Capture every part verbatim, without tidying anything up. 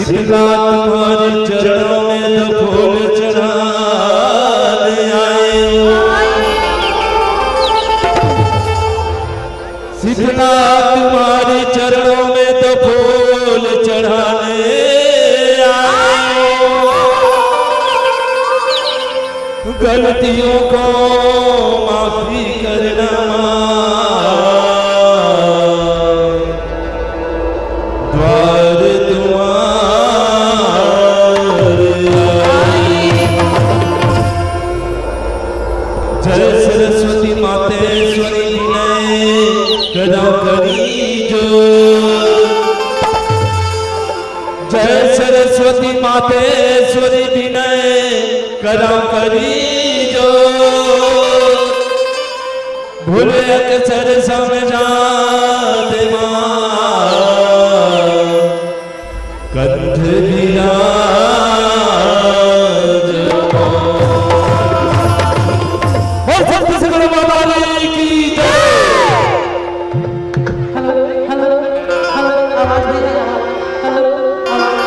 शीतला तुम्हारे चरणों में तो फूल चढ़ाने आए हो। शीतला तुम्हारे चरणों में तो फूल चढ़ाने आए हो। गलतियों को माफी करना माँ, द्वार तुम्हारे। जय सरस्वती मातेश्वरी विनय करा करी जोर। जय सरस्वती मातेश्वरी विनय करा करी जोर। भूल अक्षर समझा दे माँ, कंठ विराज। बोल शक्ति से बोलो माता रानी की जय। हेलो, हेलो, हेलो, आवाज नहीं आ रहा। हेलो, आवाज।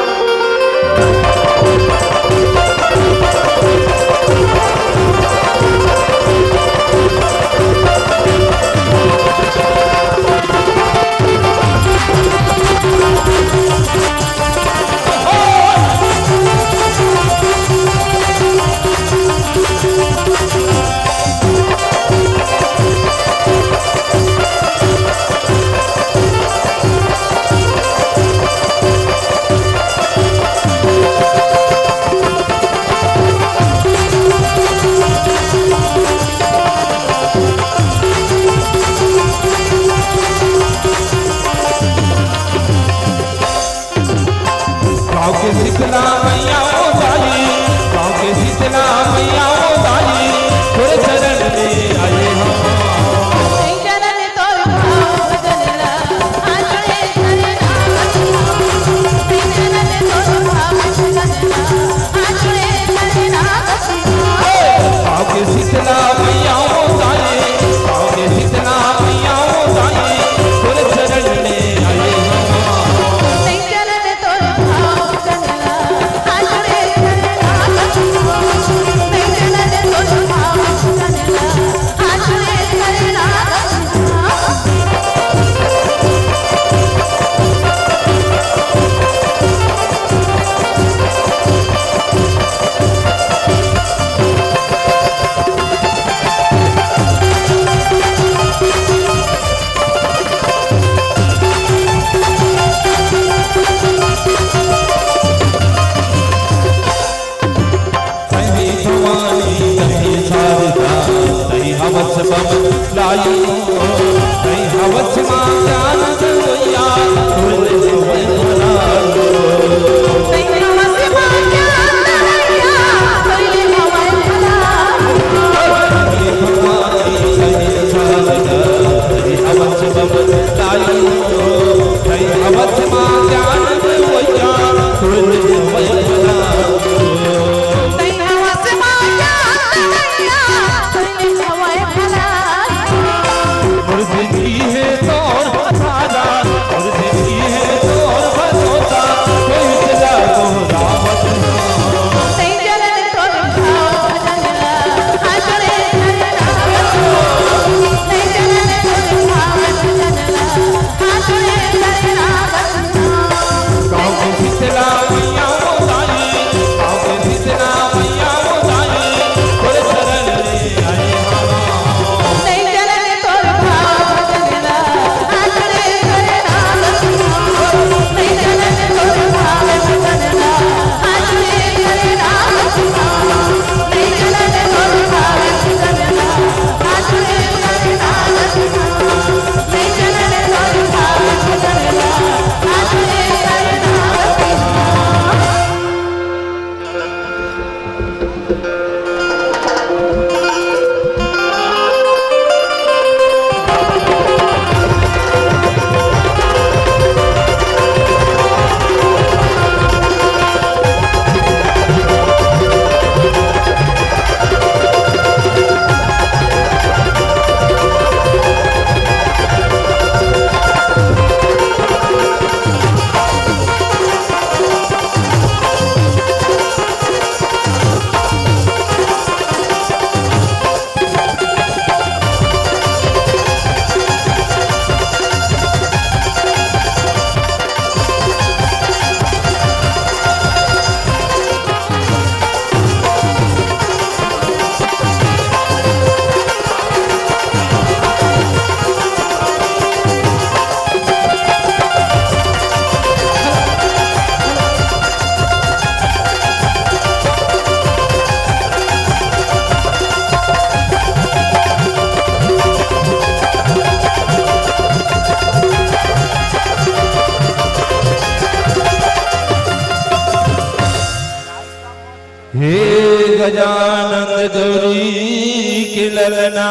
गजानंद गौरी के ललना।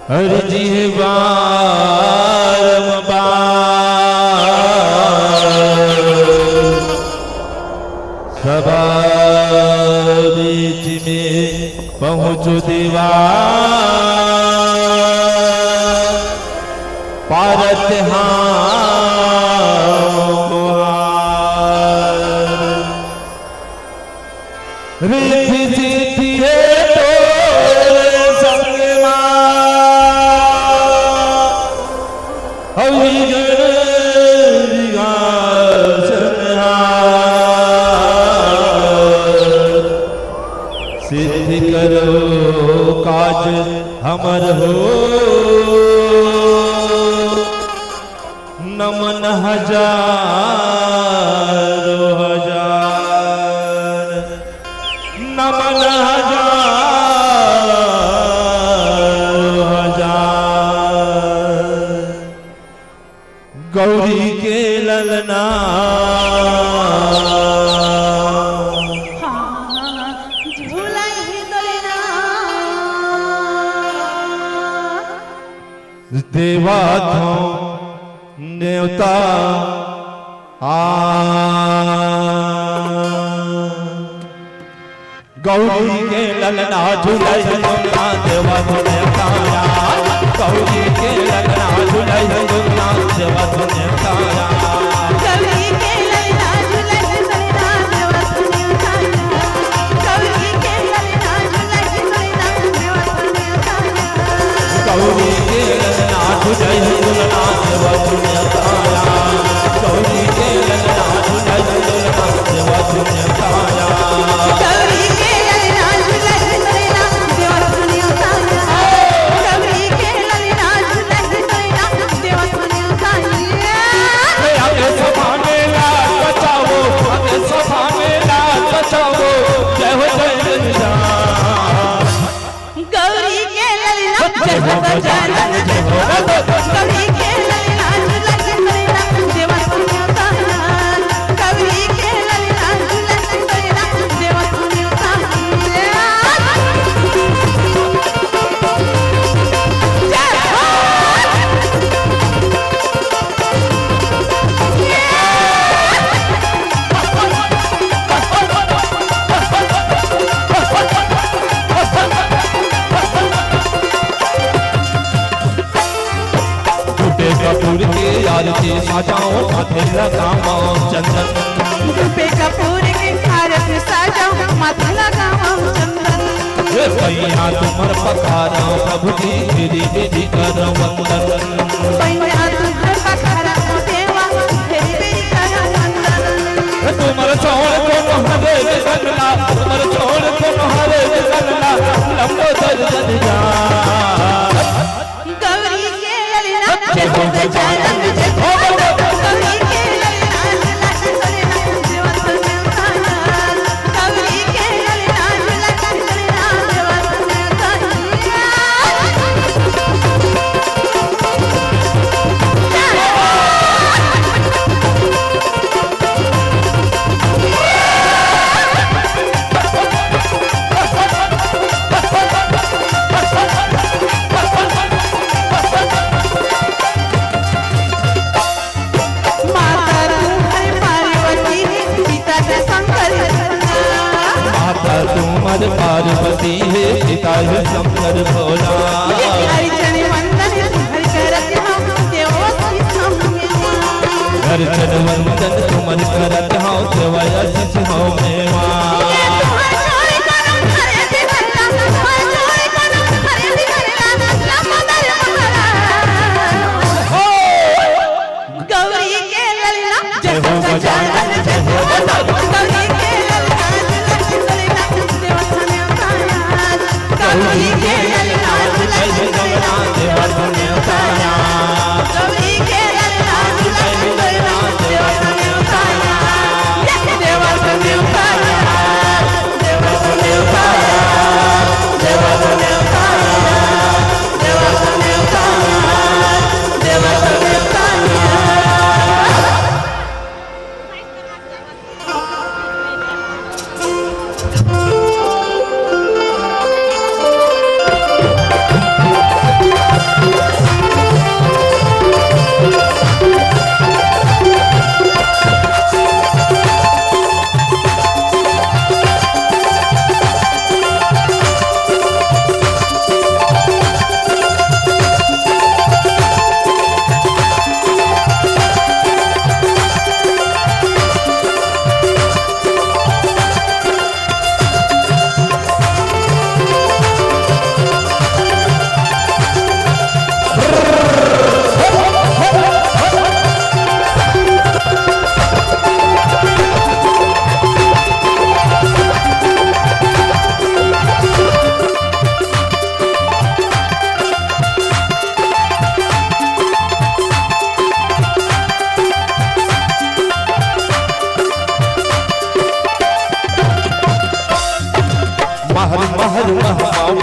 हरि जी हे बारंबार सभा बीच में पहुँचो देवा, पारत हाँ गुहार। रिद्धि सिद्धि हे तोर संग मा, अउ विघ्न विघासन हार। सिद्धि करो काज हमर हो, नमन हजारों हजार, नमन हजारों हजार। गौरी के ललना। हाँ, झूला ही डोलना। देवा थो नेवता आ। गौरी के ललना झूलई झूलना देवा थो नेवता आ। गौरी के ललना झूलई झूलना देवा थो नेवता आ। गौरी के ललना झूलई झूलना देवा थो नेवता आ। गौरी के ललना झूलई झूलना देवा थो नेवता आ। गौरी के ललना झूलई झूलना देवा थो नेवता आ। गौरी के ललना झूलई झूलना देवा थो नेवता आ। गौरी के ललना झूलई झूलना देवा थो नेवता आ। गौरी के ललना झूलई झूलना देवा थो नेवता आ। आगे सभा में लाल बचाओ, आगे सभा में लाल बचाओ, जय हो जय जय राम। गौरी के ललना जय हो गजानन जय हो। गौरी के ललना झूला झूलना देवा थो नेवता आ। गौरी के ललना झूला झूलना देवा थो नेवता आ। जय हो। धूपे कपूर के आरती सजाओ, माथे लगाओ चंदन। धूपे कपूर के आरती सजाओ, माथे लगाओ चंदन। हे पैया तुम्हर पखारो प्रभु जी, गिरि गिरि कर वंदन। पैया तुम्हर पखारो देवा, गिरि गिरि कर वंदन। हे तुम्हर छोड़ कोनो हरे करना, तुम्हर छोड़ कोनो हरे करना, लंबोदर जन जा। गौरी के ललना जय हो गजानन जय हो। गौरी के ललना जय हो गजानन जय हो। गौरी के ललना जय हो गजानन जय हो। माता तुम्हर पार्वती हे, पिता हे शंकर भोला। माता तुम्हर पार्वती हे, पिता हे शंकर भोला। अर्चन वंदन तुम्हर करत हँव, देवा आशीष हँव मेवा। अर्चन वंदन तुम्हर करत हँव, देवा आशीष हँव मेवा। गौरी के ललना जय हो गजानन जय हो। गौरी के ललना जय हो गजानन जय हो। गौरी के ललना जय हो गजानन जय हो। गौरी के ललना जय हो गजानन जय हो।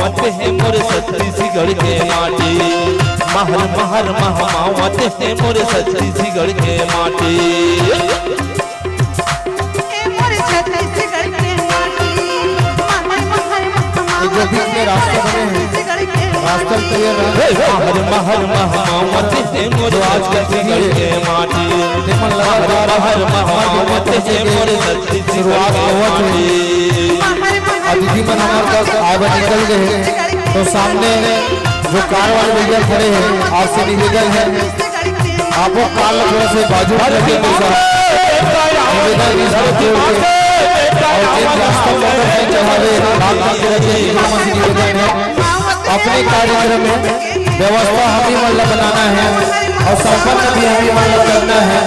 हे मोर छत्तीसगढ़ के माटी, महर महर महमावत हे मोर छत्तीसगढ़ के माटी। ए मोर छत्तीसगढ़ के माटी, महर महर महमावत जो बीच में रास्ता बने हैं, छत्तीसगढ़ के रास्ता माटी। Clear रहे। हे महर महर महमावत हे मोर आज का छत्तीसगढ़ के माटी, तेमन महर लगातार महर महमावत हे मोर छत्तीसगढ़ शुरुआत के होवत हे। माटी। अतिथि मन हमर तक आए बर निकल गए हैं, तो सामने जो कार वाले भैया खड़े हैं, आपसे निवेदन है, आप वो कार ला थोड़ा सा बाजू में रखें, तो साहब निवेदन है, हाथ जोड़ के, और जिन रास्ता मोटर से चढ़ावे, लाल रंग के रखे, इनको से निवेदन है, अपने कार्यक्रम में व्यवस्था हम ही मन ला बनाना है और संपन्न भी हम ही मन ला करना है।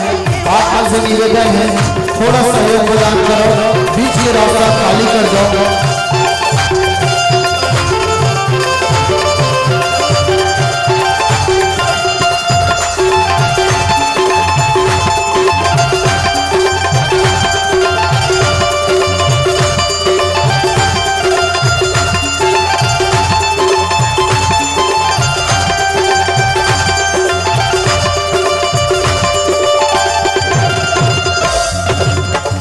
आप मन से निवेदन है, थोड़ा सहयोग प्रदान करो, बीच के रास्ता खाली कर दो।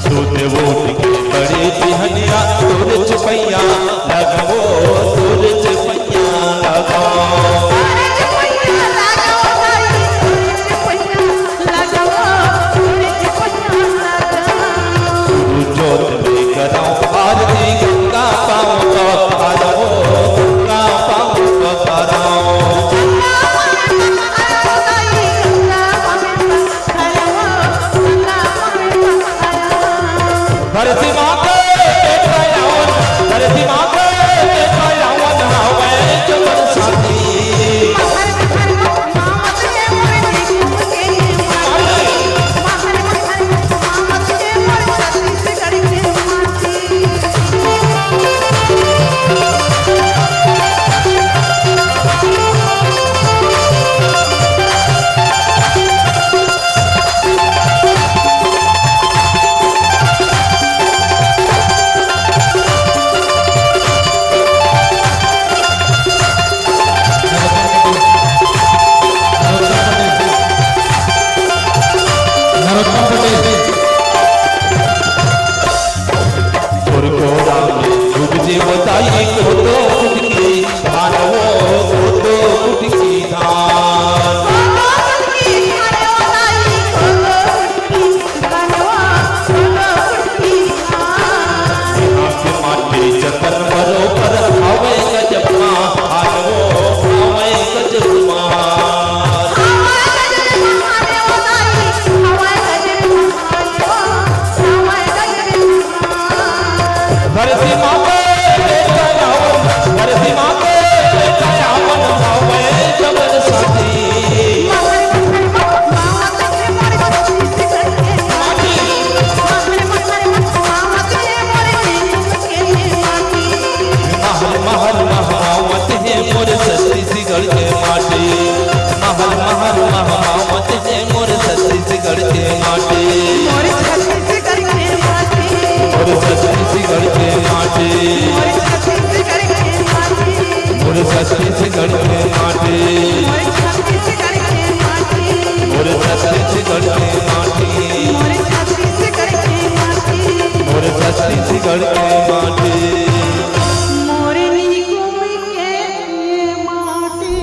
दूध वोट के बड़े बिहनिया, तोर चुपैया लगावो, तोर चुपैया लगावो। जोत में कराओ आरती, गंगा पाँव पखारो, गंगा पाँव पखारो। धरती माँ के बेटा रावण, धरती माँ के बेटा रावण हवे जबर साथी। नरोत्तम पटेल। तोर कोरा में डूब जे बताई को दो फुटकी धान, वो को दो फुटकी धान। यहाँ के माटी जतन बरोबर हवे गजब मा, हाल वो हवे गजब मा। धरती माँ के बेटा रावण, धरती माँ के बेटा रावण हवे जबर साथी। महर महर महमावत हे मोर छत्तीसगढ़ के माटी। महर महर महमावत हे मोर छत्तीसगढ़ के माटी। मोर छत्तीसगढ़ के माटी। मोर छत्तीसगढ़ के माटी। मोर छत्तीसगढ़ के माटी। मोर छत्तीसगढ़ के माटी। मोर छत्तीसगढ़ के माटी। मोर छत्तीसगढ़ के माटी। मोर छत्तीसगढ़ के माटी। मोर छत्तीसगढ़ के माटी। मोर निकुम के माटी।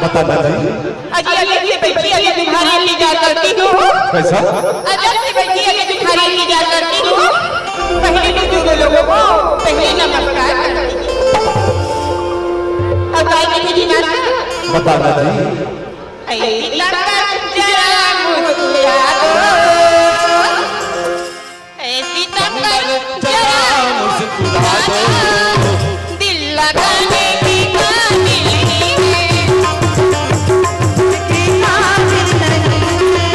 बता ना जी। अजी अलग से बैठी, अजी तुम्हारे इंतजार करती हूँ। कैसा? अलग से बैठी, अजी तुम्हारे इंतजार करती हूँ। पहले तो दोनों लोगों को पहले नमस्कार कर दीजिए। और गाय की थी माता। बता ना जी। ऐसी ताकत जरा मुस्कुरा दो। ऐसी ताकत जरा मुस्कुरा दो। दिल लगाने की काबिल नहीं है। की काबिल नहीं है।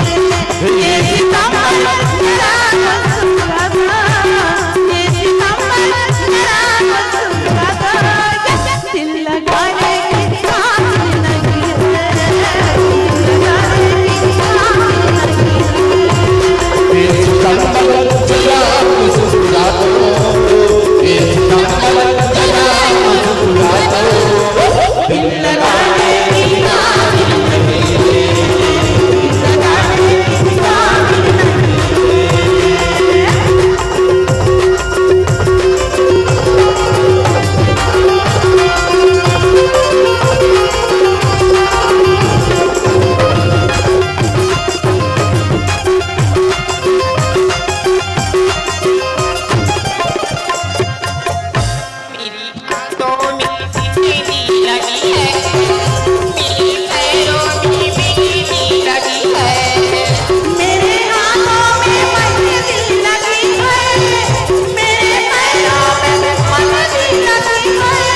ऐसी ताकत जरा मुस्कुरा दो। ऐसी ताकत जरा मुस्कुरा दो। दिल लगाने की काबिल नहीं है। दिल लगाने की काबिल नहीं है। मेरी हाथों में मेहंदी लगी है, मेरे पैरों में मेहंदी लगी है। मेरे हाथों में मेहंदी लगी है, मेरे पैरों में मेहंदी लगी है।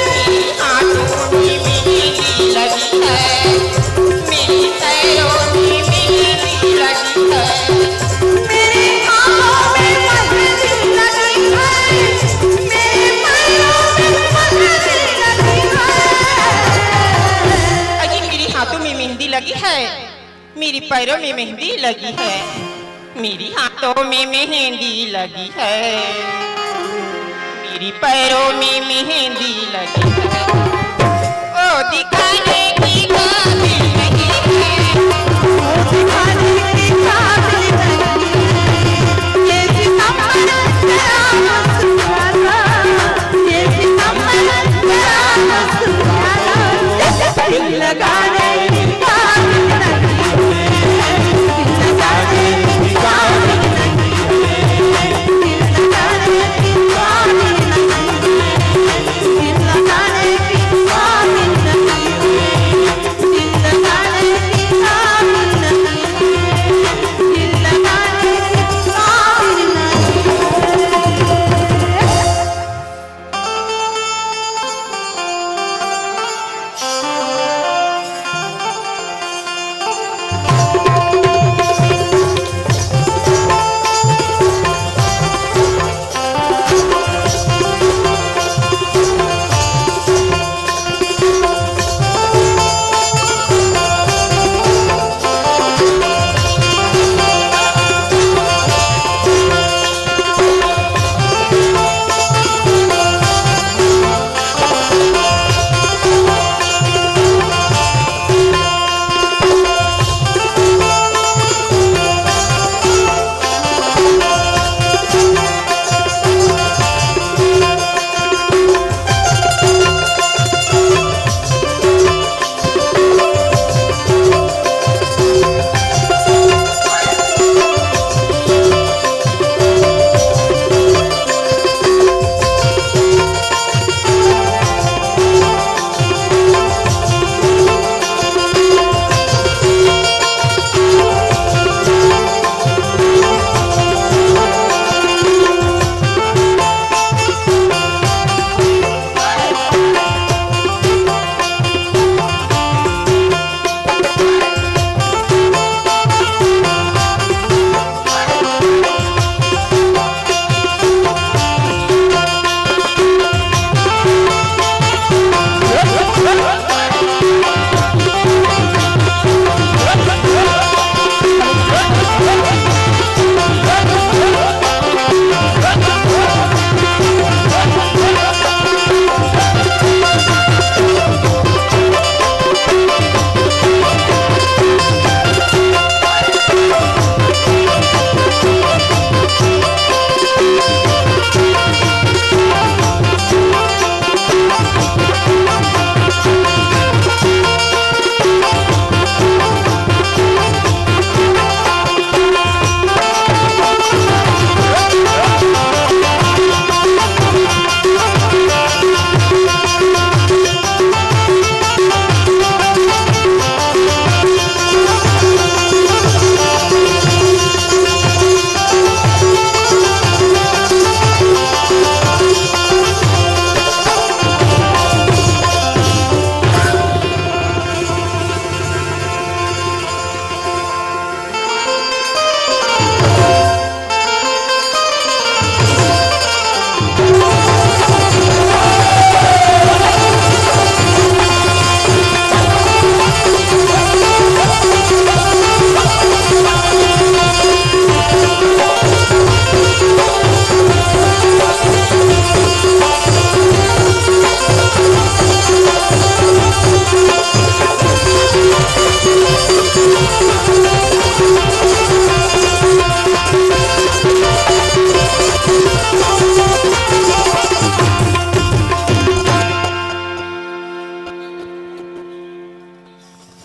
मेरे हाथों में मेहंदी लगी है, मेरे पैरों में मेहंदी लगी है। मेरे हाथों में मेहंदी लगी है, मेरे पैरों में मेहंदी लगी है। अजी, मेरे हाथों में मेहंदी लगी है, मेरे पैरों में मेहंदी लगी है, मेरे हाथों में मेहंदी लगी है, मेरे पैरों में मेहंदी लगी है। ओ दिखाने की काबिल नहीं है, ओ दिखाने की काबिल नहीं है। ये सितम पर जरा मुस्कुरा दो, ये सितम पर जरा मुस्कुरा दो। दिल लगाने की काबिल नहीं है, दिल लगाने की काबिल नहीं है, दिल लगाने की काबिल नहीं है।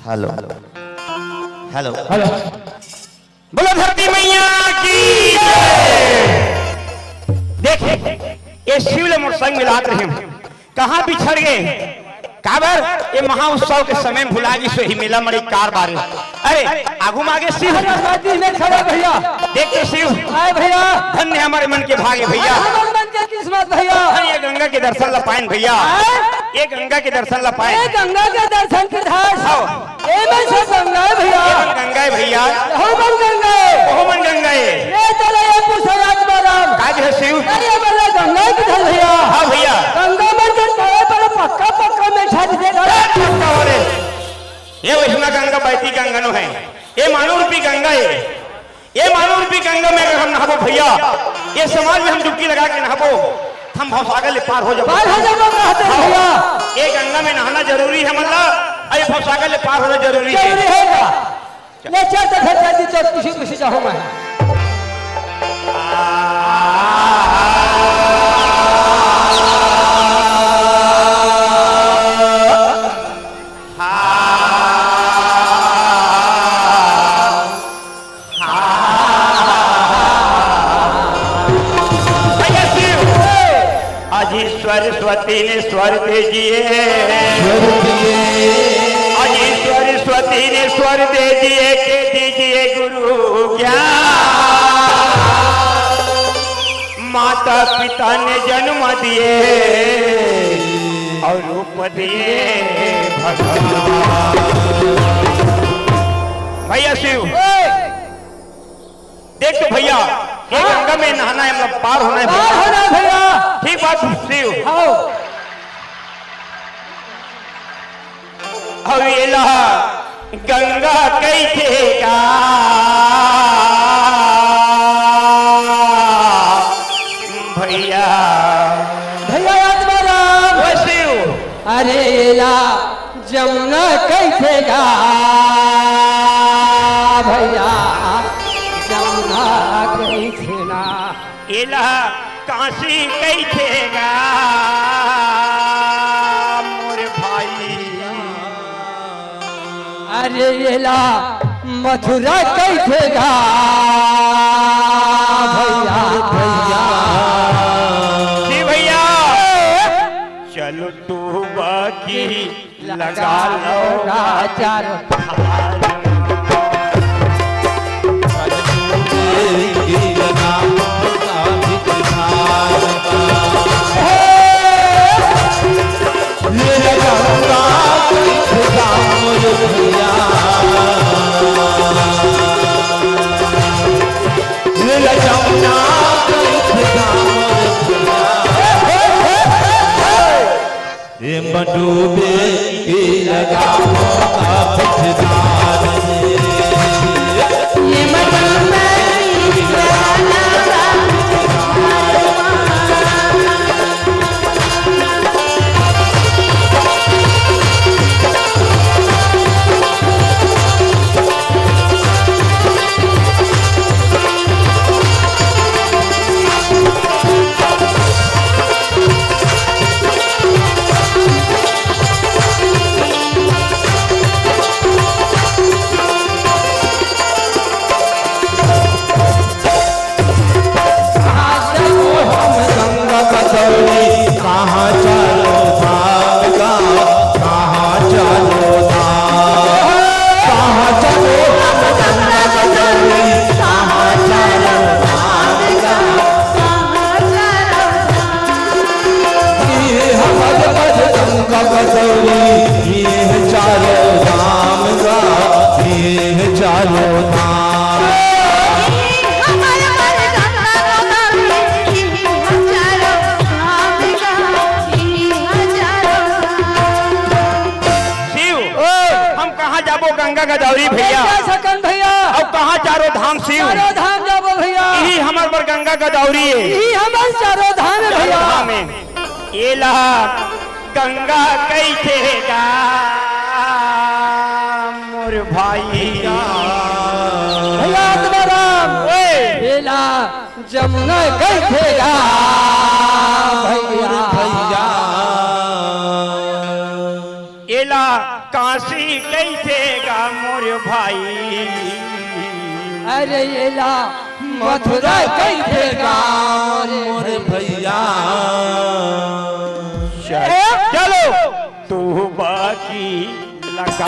Hello, hello, hello. बोलो धरती मैया की जय। देख, ये शिव ले मोर संग मिलात रहे, कहाँ बिछड़ गए? काबर ये महा उत्सव के समय में भुला गिस होही मेला मड़ई कार बारे। अरे, आगू में आगे शिव। अरे, नदी में खड़े भैया। देख तो शिव। आए भैया। धन्य हमारे मन के भागे भैया। हमारे मन के किस्मत भैया। हाँ, ये गंगा के दर्शन ला पाएन भैया। हाँ? ये गंगा के दर्शन ला पाएन। ये गंगा के दर्शन के धार। हाँ। ए मन सब गंगा हे भैया। ए मन गंगा हे भैया। हो मन गंगा हे। हो मन गंगा हे। ए चला ये पूछो राज बाराम। का जो हे शिव? अरे ये बल्ला गंगा हे किधर भैया? हाँ भैया। गंगा मन के तले पर पक्का पक्का में छत दे ए पक्का वाले। ये वैष्णव गंगा बहती गंगा नो हे। ये मानव रूपी गंगा हे। ये मानव रूपी गंगा में अगर हम नहाबो भैया, ये समाज में हम डुबकी लगा के नहाबो, हम भवसागर ले पार हो जाबो। पार हो जाबो कहते हैं भैया। ये गंगा में नहाना जरूरी हे मतलब, अरे भवसागर ले पार होना जरूरी हे। जरूरी हे का? ले चल तो फिर जल्दी चल, खुशी खुशी जाहूँ मैं। भैया शिव, आज ईश्वर सरस्वती ने स्वर दे दिए। स्वर दिए। आज ईश्वर सरस्वती ने स्वर दे दिए, के दीजिए गुरु ज्ञान। माता पिता ने जन्म दिए और रूप दिए भगवान। भैया शिव, देख तो भैया, ये हाँ। गंगा में नहाना हे, मतलब पार होना हे पार भैया। होना हे भैया। ठीक बात शिव। हाँ। अब ये ला गंगा कैसे गा भैया। भैया आत्माराम। वो शिव। अरे ये ला जमुना कैसे गा भैया, जमुना कैसे ना। एला काशी कैसे गा मोर भाई। अरे एला मथुरा कैसे गा भैया, भैया। जी भैया। चलो तू बाकी लगा लो चार। ये मडूबे की लगाओ का फिटदार ये मडूबे की लगाओ का शिव, ओए! हम कहाँ जाबो गंगा गोदावरी भैया? जा सकन भैया। अउ कहाँ चारों धाम शिव? चारों धाम जाबो भैया। इही हमर बर गंगा गोदावरी हे। इही हमर चारों धाम हे भैया। धाम हे। एला गंगा कैसे गा मोर भाई। भैया आत्माराम। ओए। एला जमुना कैसे गा भैया। भैया। एला काशी कहिथे गा मोर भाई। अरे एला मथुरा कहिथे गा मोर भैया। चलो, तू बाकी लगा।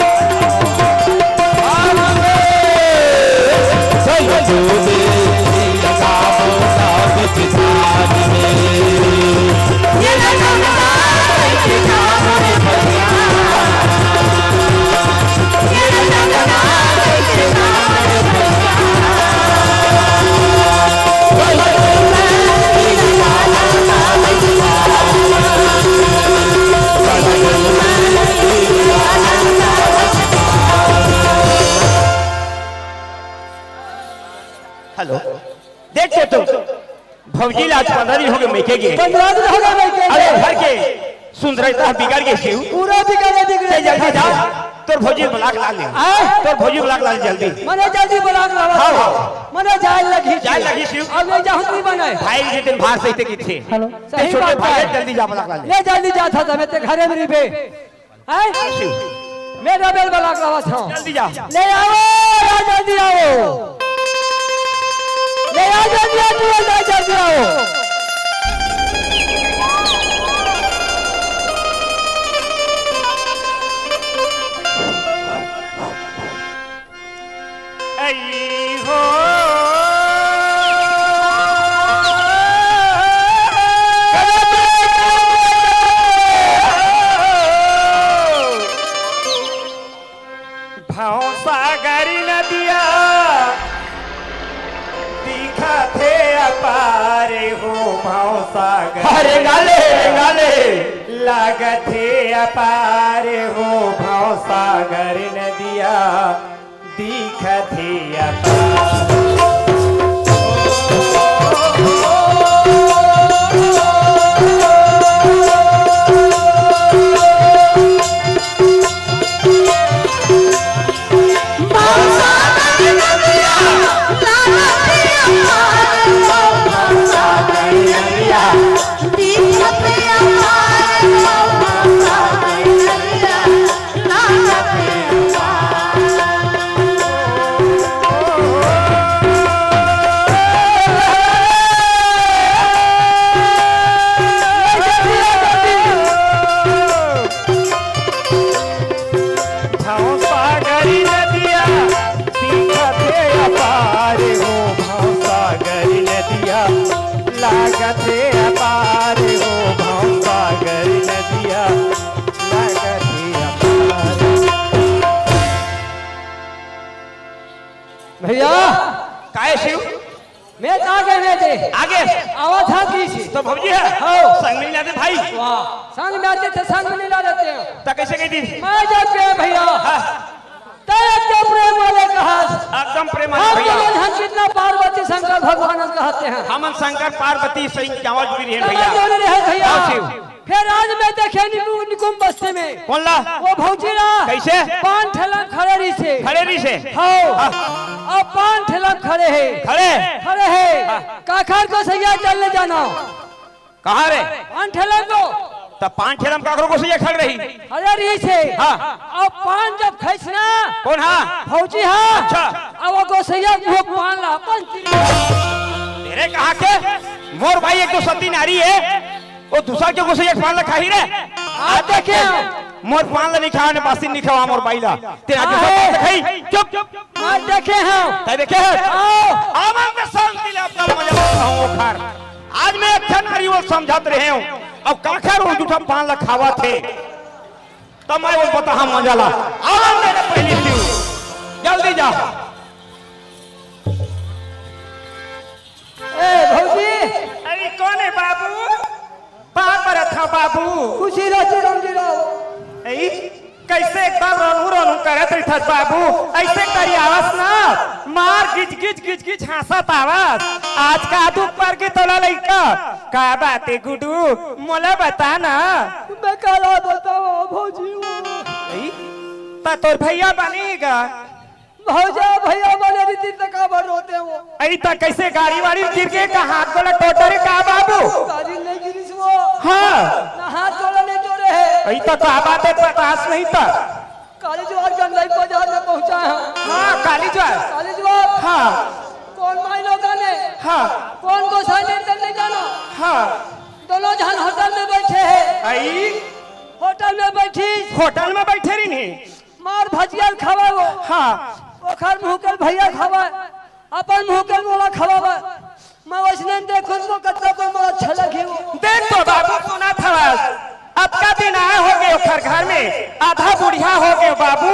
हेलो, देख तो, भौजी ला आज पंद्रह दिन हो गए मइके गे। पंद्रह दिन हो गए मइके गे। अरे, घर के सुंदरता बिगड़ गे शिव। पूरा बिगड़ गे, बिगड़ गे। जल्दी जा, तोर भौजी बुला के ला ले। आय? तोर भौजी बुला के ला ले जल्दी। मने जल्दी बुला के लावा। हाँ, हाँ। मने जाए लगही। जाए लगही शिव। अब नहीं जाहूँ, नहीं बने। भाई जी दिन बाहर से इते किथे। हेलो। सही छोटे बात भाई है। जल्दी जा बुला के ला ले। ले जल्दी जा था, मैं ते घरे में रहिबे। हैं? मेरा बेल बला के लावत हूँ। जल्दी जा। ले आओ, राज जल्दी आओ। ले आओ, जल्दी आओ, तू राज जल्दी आओ। आई हो। भौसागरी नदिया दिखत हे अपार हो, भौसागरी अरे गाले, गाले। लागत हे अपार हो, भौसागरी नदिया दिखत हे अपार। भौसागरी नदिया दिखत हे अपार हो, भौसागरी नदिया लागत हे अपार हो, भौसागरी नदिया लागत हे अपार। भैया। काय शिव? मैं तो आ गए, मैं दे। आगे? आवा था की सी। तो भौजी है? हो। संग मिल जाते भाई। वाह, संग में आते थे, संग में मिला देते हैं। तो कैसे कही थी? मैं जब गए भैया। हाँ। तै एकदम प्रेम वाले कहा। एकदम प्रेम वाले हम भैया। दोनों हम कितना पार्वती शंकर भगवान कहते हैं। हमन शंकर पार्वती सही क्या जुड़ी रहे तब भैया। जोड़े रहे भैया। हाँ, शिव। फिर आज मैं देखे निकु-, निकुंभ बस्ती में। कौन ला? वो भौजी ला। कैसे? पान ठेला खड़े रही से। खड़े रही से? हाँ। हाँ। अब पान ठेला खड़े है। खड़े? खड़े है। हाँ। काखर गोसैया चल ले जाना। कहाँ रे? पान ठेला को। तब पान ठेला में काखर गोसैया खड़ रही? खड़े रही से। हाँ। अब पान जब खाइस ना। कौन हाँ? भौजी हाँ। अच्छा। अब वो गोसैया वो पान ला अपन तेरे कहा के? मोर भाई एक तो सती नारी है। ओ दूसर के गोसैया के पान ल खाही रे? आप देखे हो? मोर पान ल नइ खावा, ने बासी नइ खवा मोर बाई ल। ते आज दूसर पान ल खाही? चुप। आप देखे हो? तै देखे हो? आओ। आवन में शांति ले अपना मजा लेता हूँ ओखर। आज मैं एक ठन नारी वो समझत रहे हूँ। अब काखर वो जूठा पान ल खावत हे। तब मैं वो बता हम मजा ला। आवन दे रे पहली पीऊ। जल्दी जा। ए, भौजी। अरे, कौन है बाबू? पाँव परत हँव बाबू। खुशी रहो, चिरंजी रहो। ए, कैसे एकदम रोनू रोनू करत रहिथस बाबू? ऐसे करी आवस ना, मार गिज गिज गिज गिज हाँसत आवस। आज का दुख पर गे तोला लइका? का बात हे गुडू, मोला बता ना। मैं काला बतावँव भौजी हो। ए, त तोर भैया बनी गा। भौजा, भैया बने रहितिस त काबर रोते हो? अई त कैसे गाड़ी वाड़ी गिर गे का हाथ गोला टोटरे का बाबू? गाड़ी नहीं गिरिस वो। हाँ। ना हाथ गोला नहीं टोरे हे। अई त का बात हे, बतास नहीं त। काली जुआर गंडई बाजार में पहुंचा है। हाँ, काली जुआर। काली जुआर। हाँ। कौन माई लोगन हे? हाँ। कौन गोसाई ने, तेन नइ जानो। हाँ। दोनों झन होटल में बइठे हे। अई? होटल में बइठिस। होटल में बइठे रहिन हे। मार भजिया ल खावय वो। हाँ। ओखर मुंह के भइया खावय। अपन मुंह के मोला खवावय। मैं वइसने देखहूं त कतका कोई मोला अच्छा लगही वो। देख तो बाबू, सुनत हवस, अतका दिन आय होगे ओखर घर में, आधा बुढ़िया होगे बाबू।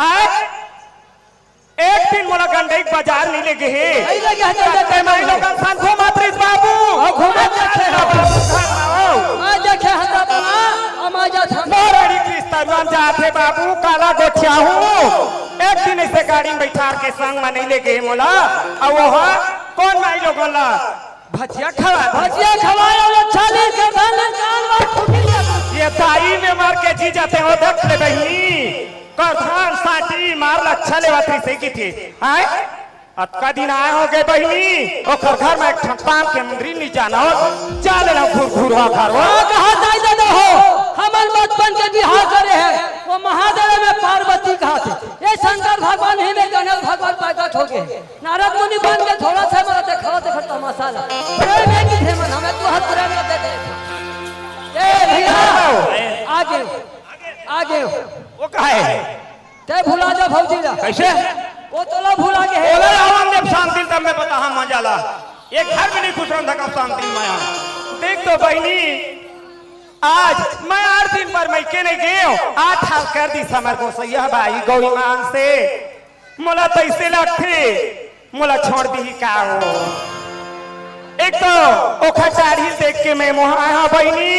आय, एक दिन मोला गंडई के बाजार नइ ले गे हे। नइ ले गे हे, त ते माई लोगन संग घूमत रहिस बाबू। हाँ, घूमत रहिस हे। बाबू घर में हो। मैं देखे हंता बना, हम आ जात हन। मोर अड़ी क्रिस्तान जात हे बाबू, काला गोठियाहूं। एक दिन अइसे गाड़ी में बइठार के संग में नइ ले गे हे मोला। अउ वो हा, कोन माई लोगन ला? भजिया खवा दे। भजिया खवाय अउ अच्छा ले के धन कान ला फूटी ले। ये दाई में मर के जी जाते हो, देख ले बहिनी। करधान साटी मार ला अच्छा लेवत रहिसे किथे। आय? अतका दिन आय होगे बहिनी, ओखर घर में एक ठन पान के मुंदरी नइ जानो। चल ना घुर घुर हा घर वो। हाँ, कहा दाई ददा हो, हमन बचपन के बिहाव करे हे, वो महादेव में पार्वती कहाथे। ये शंकर भगवान ही में गणेश भगवान प्रकट होगे। नारद मुनि बन के थोड़ा सा मोला देखावत हे तमाशा ला। प्रेम हे कि हे मन, हमें तो हर प्रेम ला दे दे। ए भइया, आगे, आगे। वो कहा हे? ते भुला जा भौजी ला। कइसे? वो तोला भुला गे हे। ओला रावण देव शांति तब मैं बताहा मजा ला। ये घर में नइ खुश रहन धका शांति माया। देख तो बहिनी, आज मैं आठ दिन बर मइके नइ गेंव। आठ हाल कर दिस हमर गोसइया बाई गौरी मान से। मोला तइसे लगथे, मोला छोड़ दिही का वो? एक तो ओखर दाढ़ी देख के मैं मोहा हा बहिनी,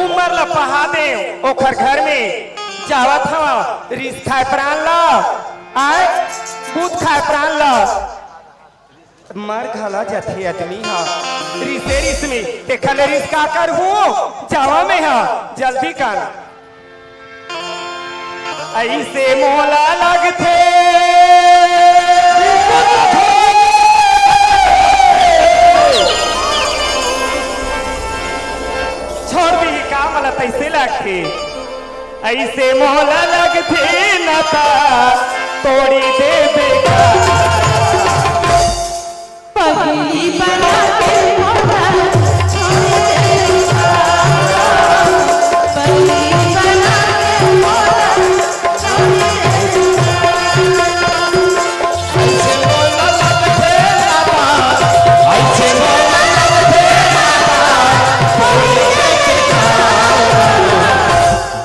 उमर ला पहा देंव। ओखर घर में जावत हवं, रिस खाय प्रान ला, आय, दूध खाय प्रान ला। मर घला जाथे आदमी हा, रिसे रिस में, तेखर ले रिस का करहूं, जावं मैं हा, जल्दी कर। अइसे मोला लगथे। छोड़ दिही का, मोला तइसे लगथे। अइसे मोला लगथे, नाता तोड़ी देबे का। पगली बना के मोला छोड़ देबे का। पगली बना के मोला छोड़ देबे का। अइसे मोला लगथे बाबा, अइसे मोला लगथे बाबा,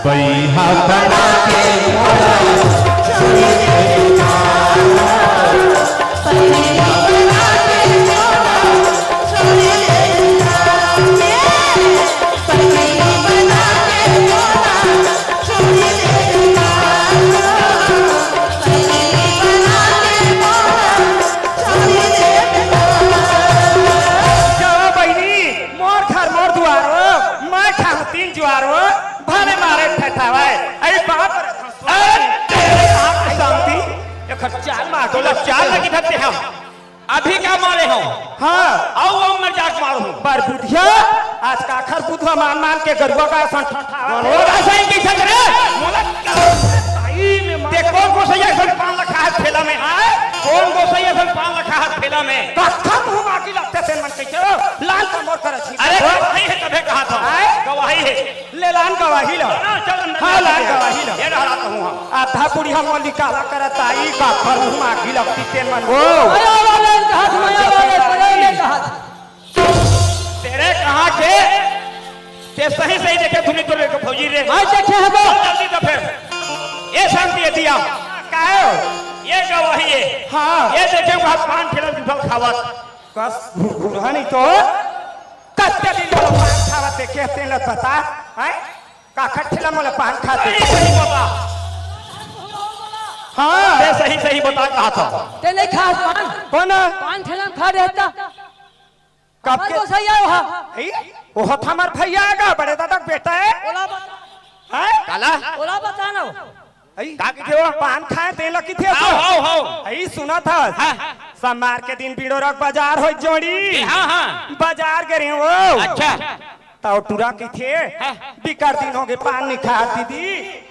बइहा बना के मोला छोड़ देबे का। जावा बहिनी, मोर घर मोर दुआर हो, मैं खाहूं तीन जुआर हो, भले मारे ठठावय। अरे बाप रे, अरे तेरे बाप की शांति, एकर चाल मार, तोला चाल लगी धरते हम। अभी का मारे हो? हाँ। अउ उमर जाके मारो हो। बर बुधिया, आज काखर बुधवा मान मान के गरुवा का असन ठठावत हे। गरुवा का असन कइसे करे? मोला सही में मार। ते कोन गोसइया असन पान ला खाहस ठेला में? आय? कोन गोसइया असन पान ला खाहस ठेला में? काखर मुंह माटी लगथे तेन मन कइसे हो? लान त मोर कर छी। अरे गवाही हे तभे कहाथंव। आय? गवाही हे। ले लान गवाही ला। हाँ, चल अंदर हाँ, ले लान चल। गवाही ला। ये डहरा तो हूँ हम। आधा बुढ़िया मोली काला करत आई, काखर मुंह माटी लगथे तेन मन वो। मया वाले कहात, मया वाले, प्रेम में कहात। तेरे कहाँ के? ते सही सही देखे धुनी तोरे के भौजी रे। मैं देखे हे वो। चल जल्दी तो फिर। ये शांति ये दिया। का हो? ये गवाही हे। हाँ। ये देखे वहाँ पान ठेला में जुठल खावत। कस घुरघुरा नहीं तो। कत्ते दिन मोला पान खावत देखे तेन ल बता। हैं? काखर ठेला मोला पान खात सही देखे? सही बता। हाँ। ते सही सही बता कहाथंव। ते नइ खास पान? कोन? पान ठेला में खा रहता। कब हमार के? गोसइया ओहा। ई? ओहा त हमर भइया आय गा, बड़े दादा के बेटा हे। ओला बता। हैं? काला? ओला बता ना। अई, का कहिथे वो? पान खाए तेला कहिथे हाव, सो? हाव, हाव। अई, सुनत हस? हाँ। सोमार के दिन बिड़ोरा के बाजार होय जोड़ी। हाँ, हाँ। बाजार गे रहेंव वो। अच्छा। त ओ टुरा कहिथे, हाँ। बिकट दिन होगे पान नइ खात दीदी।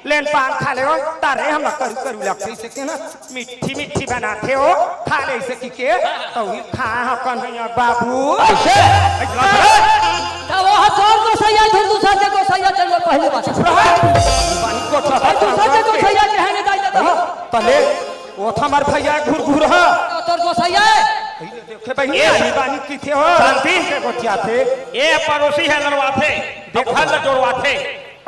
लेन पान खा ले हो, तारे हम करू करू लगथे अइसे के ना, मीठी मीठी बनाथे हो, खा ले अइसे कि के, तो ही खा ह कन्हैया बाबू। अइसे? तब वो ह तोर गोसैया, फिर दूसर के गोसैया चल पहले बात। पानी को चढ़ा भाई, दूसर के गोसैया के है नहीं जाइए तो। तले, वो था हमार भैया घुरघुर ह। तो तोर गोसैया है। देखे बहिनी, ये आनी बानी किथे हो? शांति। के गोठिया थे। ये पड़ोसी है लड़वाथे। देखो। अब घर ल जोड़वाथे।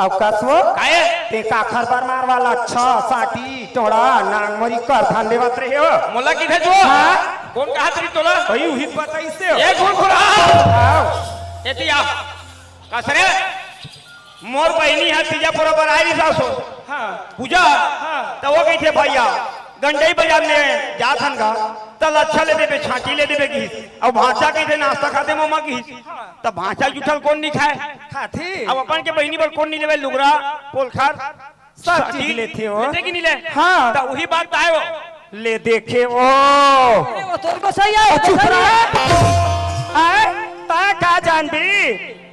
अउ कसवो? काहे? ते काखर बर मारवा लच्छा, साटी, टोड़ा, नांगमरी कर धन देवत रहे हो। मोला किथे जो? हाँ? कोन कहत रही तोला? भाई, उही बताइसे हो। ए घुरघुरा। आओ। एती आ। कस रे? मोर बहिनी ह तीजा पोरा बर आय रिहिस हो। हाँ। पूजा? हाँ। त वो कहिथे भैया, गंडई बाजार में जात हन गा, त लच्छा ले देबे, छाटी ले देबे किहिस। अउ भांचा कहिथे नाश्ता खाते मोमा किहिस। हाँ। त भांचा जुठल कोन नइ खाय? खाथे। अब अपन के बहिनी बर कोन नइ लेवे लुगरा, पोलखर, सब चीज साटी लेथे हो। लेथे कि नइ ले? हाँ। त उही बात आय वो। ले देखे वो। अरे वो तोर गोसैया है, चुप रह। आय, ता का जानबी?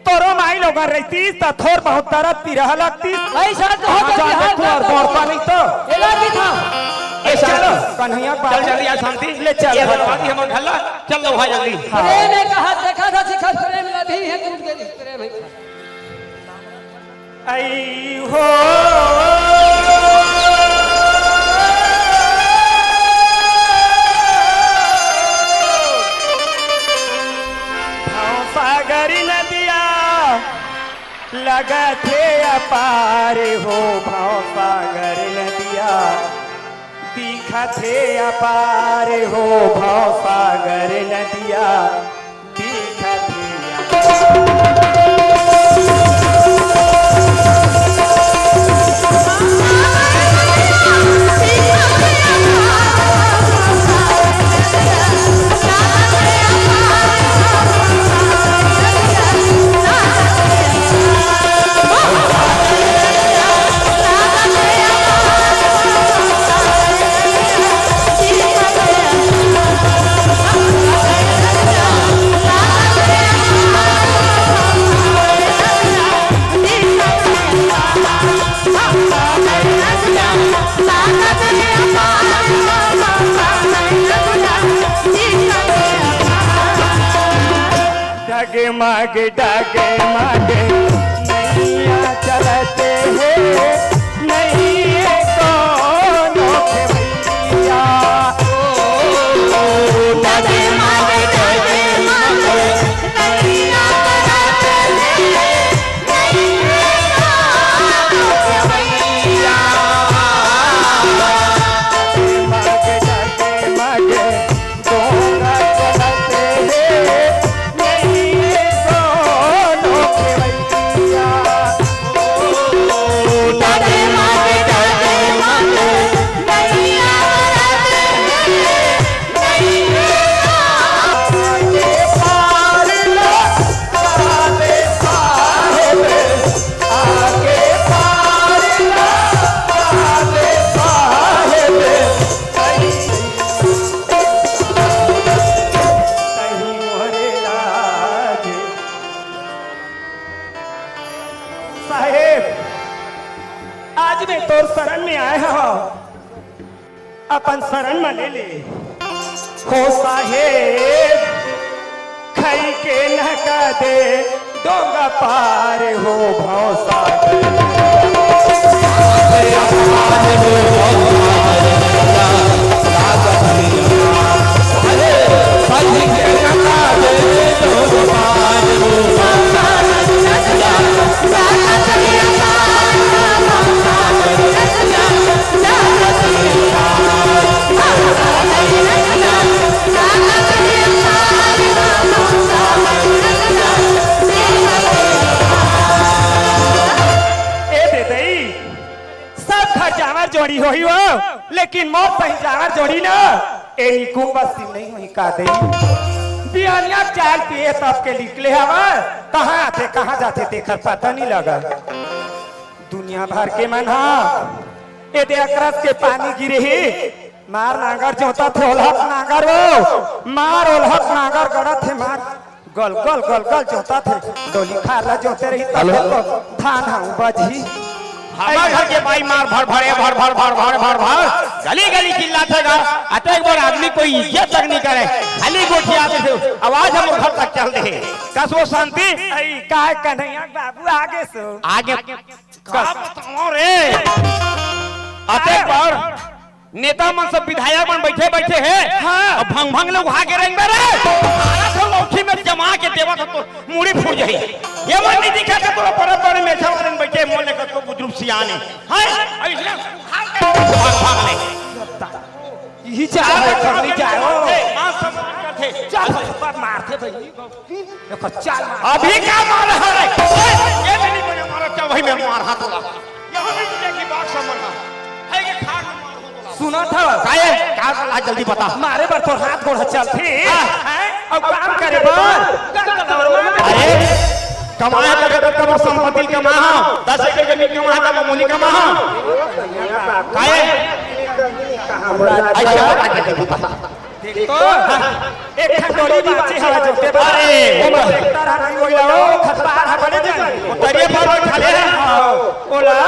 तोरो माई लोगन रहितिस त थोर बहुत दरद पीरा लगतिस। भाई साहब, तो हो कहाँ गया, जाने बिहार कुंवर का तो। दौड़ता नहीं तो। एला भी था। ए, चलो, कन्हैया के चल बाबू। जल्दी आ शांति। ले चल, ये हट। बर्बादी हमर घर ला। चल लो भाई जल्दी। हाँ। प्रेम में कहा देखा था शिखर प्रेम लधी है टूट गई प्रेम है। आई हो। भवसागर नदिया लगथे अपार हो, भवसागर नदिया दिखथे अपार हो, भवसागर नदिया दिखथे अपार। डगमग डगमग नैया चलत हे, नहीं कोनो खेवैया। डगमग डगमग नैया चलत हे, साहेब, आज मैं तोर शरण में आय हंव, अपन शरण में ले ले। हो साहेब, खई के नहका दे डोंगा पार हो भवसागर। ए दे दई, सब घर जांवर जोड़ी होही वो, लेकिन मोर सही जांवर जोड़ी ना, ए निकुम बस्ती नहीं होही का दे। बिहनिया चाय पिए तब के निकले हवय, कहाँ आथे, कहाँ जाथे, तेखर पता नहीं लगा। दुनिया भर के मन हा, ए दे अकरस के पानी गिरे हे, मार नांगर जोतत हे, ओलहक नांगर वो, मार ओलहक नांगर गड़त हे, मार गल, गल, गल, गल जोतत हे, डोली खार ला जोते रही, तब हेलो। तो धान हा बजही। हमर घर के बाई मार भर भरे, भर भर भर भर भर भर, गली गली चिल्लाथे गा। अतेक बड़ आदमी कोई इज्जत तक नहीं करे, खाली गोठियाथे, आवाज हमर घर तक चल दे। कस वो शांति? अई, काय कन्हैया बाबू आगे सो? आगे का बताओ रे? अतेक बड़ नेता मन सब, विधायक मन बैठे बैठे हे। हाँ। अब भंग भंग ले उहा के रेंगबे रे। साला तो लौठी में जमा के देवत हो तो मुड़ी फूट जाही। ये मन नहीं दिखा के तोरा परत बड़े मेछा वाले में बैठे, मोल लेकर तो बुजुर्ग सियाने। हैं? ऐसे उहा के भंग भंग ले। यही चाहे, करनी चाहे हो। मान सम्मान करते। चल, बात मारते भाई। एकर चाल मार। अभी का मार है? ओए, ये भी नहीं बने मारो, क्या वही में मार हाथ वाला? यहाँ नहीं मिलेगी बात समझना। है ये खाट में मार हो बोला। सुना था? काहे? का बोला, जल्दी बता। मारे बर तो हाथ गोड़ चलथे। हाँ। हैं? अब काम करे बर। अरे, कमाए लगे तो कबर संपत्ति कमा हो। दस एकड़ जमीन कमा हो, मामूली कमा हो। काहे? ऐसा बता, जल्दी बता। तो एक ठन डोली बाचे हवा जोते बर। अरे, ओमा ट्रैक्टर ह नहीं होइला, ओ खतपार ह बड़े जानी। ओ तरिया पर बैठा ले। हाँ, ओला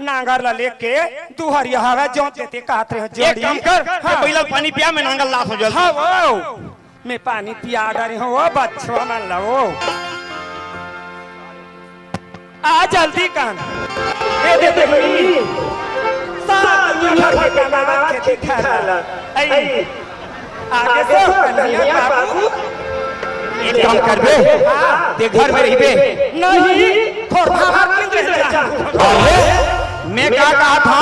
नांगर ला लेके दुहरिया हवा जोत देते कहत रहे एक जोड़ी। काम कर, हाँ। ये पहिला पानी पिया, मैं नांगर लात हूँ जल्दी। हाँ, वो मैं पानी पिया डारी हूँ, वो बच्चों मन ला वो। आ जल्दी कन। ए दे दे। सारा दुनिया भर के कमावा खेती खाला। ऐ, आगे से कन्हैया बाबू। एक काम करबे, हाँ। ते घर में रहिबे। नहीं, थोड़ा बाहर निकल जा। अरे, मैं का कहा था?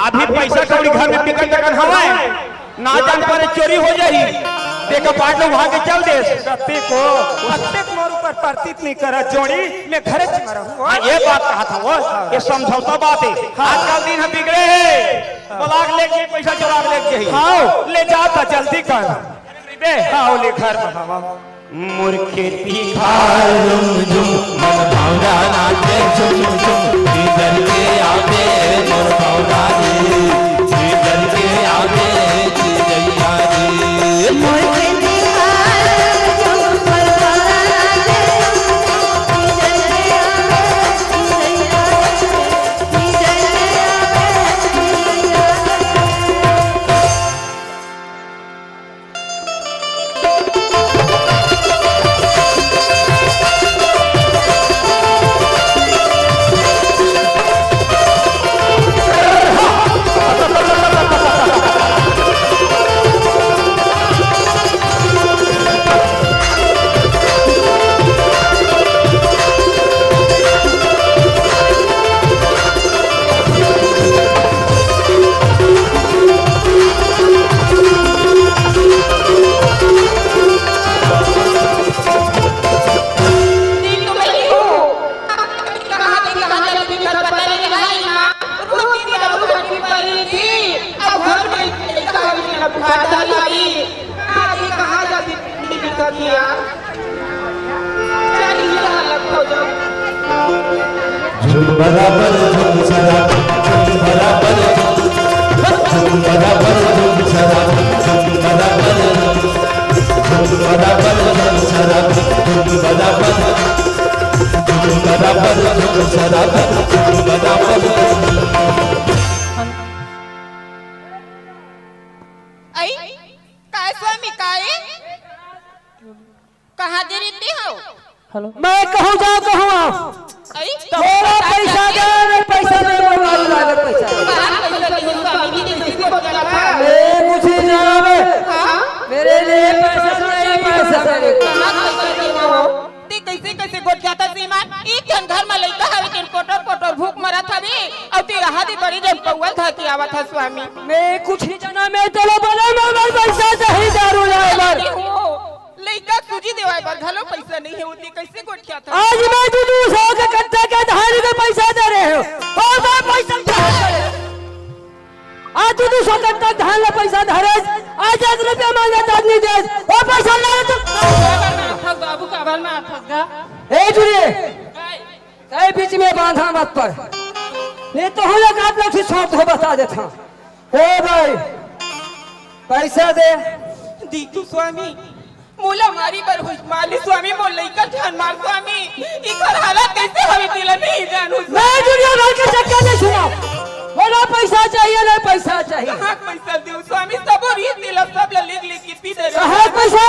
अभी पैसा कौड़ी घर में बिकट जगन हवय। ना जान परे चोरी हो जाही, तेकर बाद लोग वहां के चल देस। सत्य को, सत्य को मोर ऊपर प्रतीत नहीं करा जोड़ी, मैं घरे च मरहूं। हाँ, ये बात कहा था वो, ये समझौता बात है। हाँ। आजकल दिन हम बिगड़े हैं, ब्लाक लेके पैसा चोरा के लेके जाही। हाँ, ले जाता जल्दी कर। बे, हाँ, ले घर में हवा। मोर खेती खार झुम झुम, मन भावना नाचे झुम झुम। सीजन के आवे मोर भावना रे, सीजन के आवे, सीजैया रे। मोर खेती खार झुम, मन भावना नाचे झुम झुम। सीजन के आवे, सीजैया रे, सीजन के आवे, सीजैया रे। दिन तो वही हो। कहाँ दिन, कहाँ दिन, कहाँ दिन, पता नहीं रहा यहाँ। रोटी दारू भर की पड़ी थी। अब घर में कहाँ दिन, अब खाता नहीं। कहाँ दिन, कहाँ जाती, नहीं दिखा दिया। चल, ये हालत हो जाओ। झुम बराबर झुम सदा, झुम बराबर झुम, झुम बराबर झुम सदा, झुम बराबर झुम, झुम बराबर झुम सदा, झुम बराबर, झुम बराबर झुम सदा, झुम बराबर। आई, काय स्वामी, काय? कहाँ दे रहते हो? हेलो। मैं कहूँ जाओ, कहूँ आओ। आई? तोला पैसा दे, नहीं पैसा दे, मोर लाल लाल पैसा। कहाँ पैसा नहीं हो, स्वामी जी, कैसे बोल रहा था? ए, मुझे जाना बे। हाँ? मेरे लिए पैसा नहीं, पैसा मेरे को। कहाँ पैसा नहीं हो? ते कैसे, कैसे गोठियाथा श्रीमान? एक ठन घर में लइका हवे, तेन कोटर कोटर भूख मरत हवे, अउ ते रहा दे बड़े जन पौवा धर के आवत ह, स्वामी। मैं कुछ नहीं जाना, मैं तोला बोला, मैं, मैं पैसा चाही दारू लाए बर। नहीं हो। लइका सूजी देवाय बर घलो पइसा नइ हे, ओती कइसे गोठियाथस? आज मैं दू दू सौ के कट्ठा के धान के पइसा दे रहे हो, अउ मैं पइसा कहाँ से? आज दू दू सौ कट्ठा धान ला पइसा धरे, आज एक रुपया मांगे त आदमी दे, ओ पइसा ना दे तो काबर ना अथस बाबू, काबर ना अथस गा? ए जुरे, काय? तैं बीच में बांधा मत पड़, नहीं तो हम लोग आप लोग से छोड़ दो, बता देता हूँ। ए भाई, पइसा दे। दीतू स्वामी। मोला मारी बर होइस, मार ले स्वामी, मोर लइका झन मार स्वामी। इकर हालत कइसे हवे तेला नहीं जानहूं। मैं दुनिया भर के चक्कर नहीं सुना। मोला पैसा चाहिए, ना पैसा चाहिए। कहाँ पैसा देहूं स्वामी, सबो रहिस तेला सब ला लेग लेग के पी दे। कहाँ पैसा?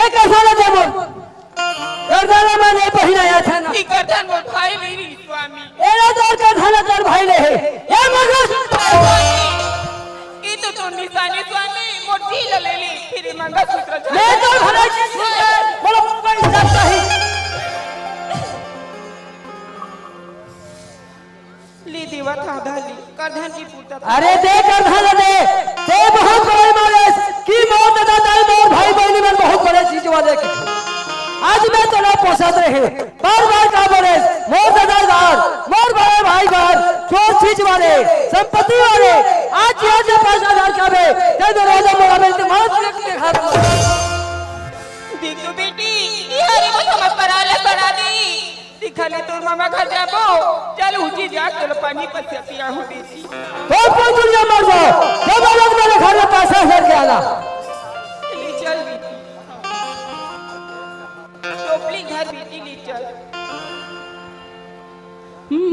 एक पैसा ना दे मोर। गर्दन में नहीं पहिराया था ना। इकर झन मोर भाई नहीं रहिस स्वामी। एला तोर का धन तोर भाई ले हे। ये मंगलसूत्र। स्वामी, ई तो तोर निशानी स्वामी, मोर जी ल ले ली, फिर ई मंगलसूत्र झन। मैं तो भला चीज सुन, बोलो, कोई इज्जत नहीं। ली देवत हा धन ली, करधन की पूर्ता। अरे दे करधन दे, दे बहुत बड़े मारे, की मोर दादा दाई मोर भाई बहनी मन बहुत बड़े चीज वाले की। आज मैं तोला पोसत रहे, बार बार का बोले, मोर दादा घर, मोर बड़े भाई घर, चोर चीज वाले, संपत्ति वाले, आज ये जो पाँच हजार का बे, दे दो राजा मोला मिलते, मार दिया कि देखा रहा। देखो बेटी, ये हरी को समझ पर आले सड़ा दी। दिखा ले तोर मामा घर जाबो, चल उठी जा, चलो पानी पसिया पिया हूँ बेटी। तो कोई दुनिया मर जाओ, जब अलग मेरे घर में पैसा घर के आना। ले चल बेटी। टोपली घर बेटी ले चल।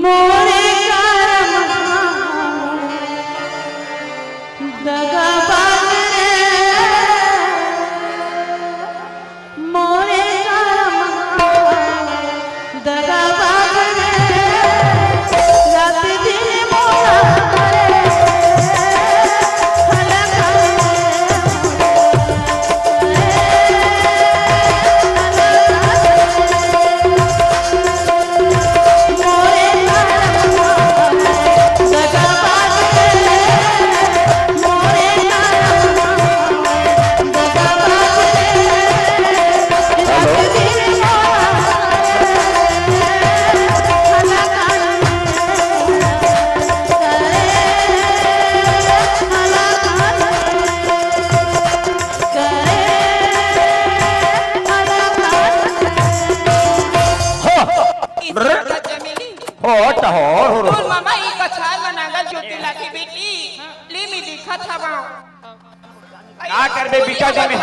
मोरे करम दगाबाज रे, मोरे करम दगाबाज रे, रात दिन मोला करे हलकान। हो। इज्जत का चमेली। हो, टहोर, हो, हो। तोर मामा ई कछार म नांगर जोते लागे बेटी, ले मैं देखत हवं। का करबे बिकट में?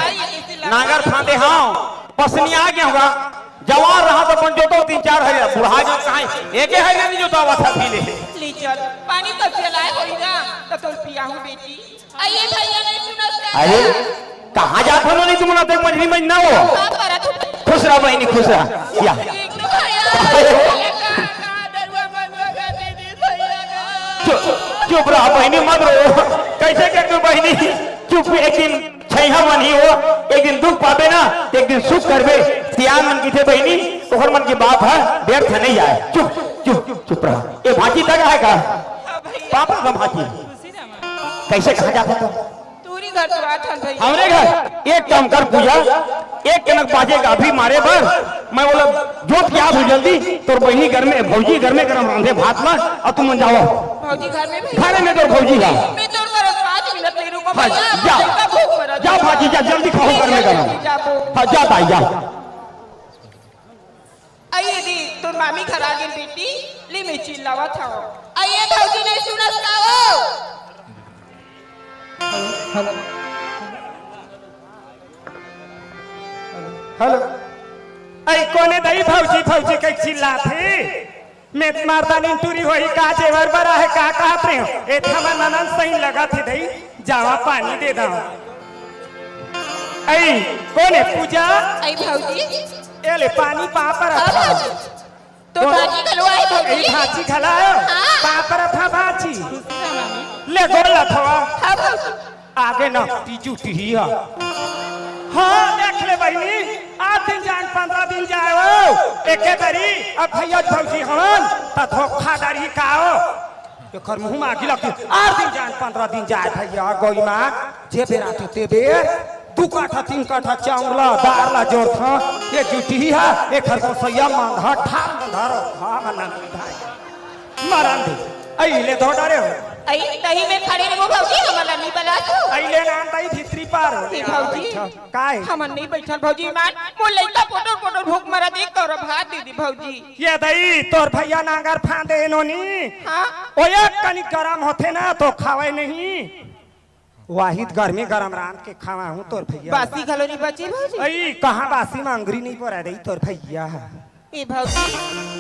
नांगर फांदे हंव, पसनी आ गया होगा। जवान रहा तो अपन जोतो तीन चार हरिया, बुढ़ा गया कहाँ? एके हरिया नहीं जोतावत हे अभी ले। ले चल, पानी कब से लाए होई ना, तो तोल पिया हूँ बेटी। अरे भैया, नहीं सुनत का? अरे, कहाँ जात हो नहीं तुम ना, देख मझली मझ ना हो। का करत हो? खुश रह बहिनी, खुश रह। या। एक तो भैया, का, का, दरुआ मनवा का दे दे भैया का। चुप, चुप रह बहिनी, मत रो। कैसे कर दू बहिनी? चुप, एक दिन छैहा मन ही हो, एक दिन दुख पाबे ना, एक दिन सुख करबे। सियान मन की थे बहिनी, ओखर मन की बात है, व्यर्थ नहीं जाए। चुप, चुप, चुप रह। ए भांची तक आए का? पापा का भांची। कैसे कहाँ जाता था? तोरी घर तो आत हन भैया। हमरे घर एक काम कर पूजा, एक कनक बाजे का अभी मारे बर, मैं बोला, जोत के आ तू जल्दी, तोर बहिनी घर में, भौजी घर में गरम रांधे भात ला, अउ तुमन जावा। भौजी घर में भैया। घरे में तोर भौजी हा। मैं तोर बर पाँच मिनट नहीं रुको हाँ, भैया, जा। हमका भूख मरत जा हे। भांची, जा, जल्दी खाओ घर में गरम। जाबो। हाँ, जा ताई, जा। अइए दी, तोर मामी घर आ गेन बेटी, ले मैं चिल्लावत हंव। अइए भौजी नहीं सुनत का हो? हेलो। हेलो। अई कोने दई भौजी, भौजी कहि चिल्लात हे? मैं मरदानी टूरी होही का जेवर बरा हे का कहत रहे हो? ए थमा ननन सही लगत हे दई, जावा पानी दे दव। अई कोने पूजा? अई भौजी। ए ले पानी पाँव परत हंव। तो भांची घलो आए भौजी? ए भांची घला आयो? हाँ। पाँव परत हंव भांची। ले गोड़ ला थवा। हाँ भौजी। आगे न ती जुटी ही हा। हाँ, देख ले बहिनी, आठ दिन जाए, पन्द्रह दिन जाए हो, एके दरी, अब भैया भौजी हवन, त धोखाधड़ी का हो? एकर मुंह में आगी लगती, आठ दिन जाए, पन्द्रह दिन जाए भैया, गई माँ, जे बेरा तो ते बेर, दू काठा, तीन काठा चाउर ला, दार ला जोर था, ये जुटी ही हा, एकर गोसैया मंधा, ठाम मंधा रो, हाँ, नंदी भाई। मरन दे। अई ले धो डारे हो। अई तही में खड़े रहो भौजी, हमन ला नहीं बला तू। अई ले नान दई भीतरी पार हो। ए भौजी, काहे? हमन नहीं बैठन भौजी, मान मोर लइका पोटोर पोटोर भूख मरा देख तोर भात दे दी भौजी। ये दई तोर भैया नांगर फांदे नोनी। हाँ। ओ एक कनिक गरम होथे ना तो खावे नहीं। वाहिद गरमे गरम रांध के खवाहूं तोर भैया। बासी घलो नहीं बचे भौजी। अई, कहाँ बासी म अंगरी नहीं बोरा दई तोर भैया। ए भौजी,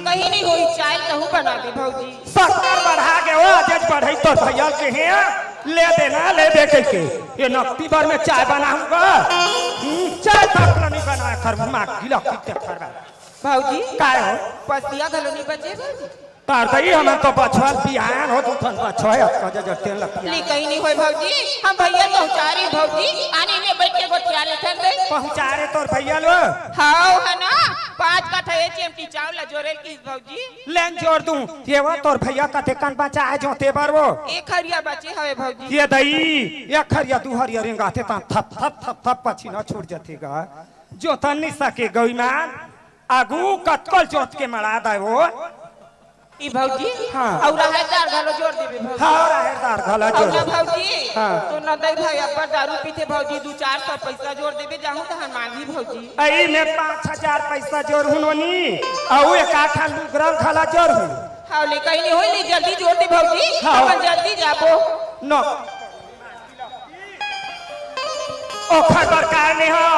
कहीं नहीं होई, चाय तहूं बना दे भौजी। शक्कर बढ़ा गे ओ, अजेज बढ़ई तोर भैया के हे। ले दे ना, ले दे कह के। ये नकती बर में चाय बनाऊंगा। हम्म, चाय तक नहीं बनाया कर, माँ की लकती ते कर। भौजी, काय हो? पसिया घलो नहीं बचे भौजी। तार दई हमन तो बछवा पियान हो, दू ठन बछवा है, अतका जजर तेल लग पिया। ले कहीं नहीं होय भौजी, हम भैया पहुंचा रही भौजी, आनी में बैठ के गोठिया लेथन दे। पहुंचा रे तोर भैया लो। हाव है ना, पाँच कट्ठा ये चिमटी चावल ला जोरे किस भौजी। लेन जोर दूं, ये वो तोर भैया कते कन बचा है जोते बर वो। एक हरिया बचे हवे भौजी। ये दई, एक हरिया दू हरिया रेंगाथे ता थप थप थप थप पछीना छूट जथे गा। जोतन नहीं सके गई मान। आगू कतकल जोत के मड़ा दे वो। ई भौजी, हाँ। अउ राहेर दार घलो जोर देबे भौजी। हाँ, राहेर दार घलो अउ जोर। ना भौजी, हाँ। तो नदई भाई अब्बड़ दारू पीथे भौजी, दू चार सौ पैसा जोर देबे, जाहूं तहन मांगी भौजी। अई में पाँच हजार पैसा जोर हूं नोनी, अउ एक आठ लुगरा घला जोर हूं। हाँ, ले कहीं नहीं होई, ले जल्दी जोर दे भौजी, हाँ। अपन जल्दी जाबो। नो। ओखर बर काय नहीं हो?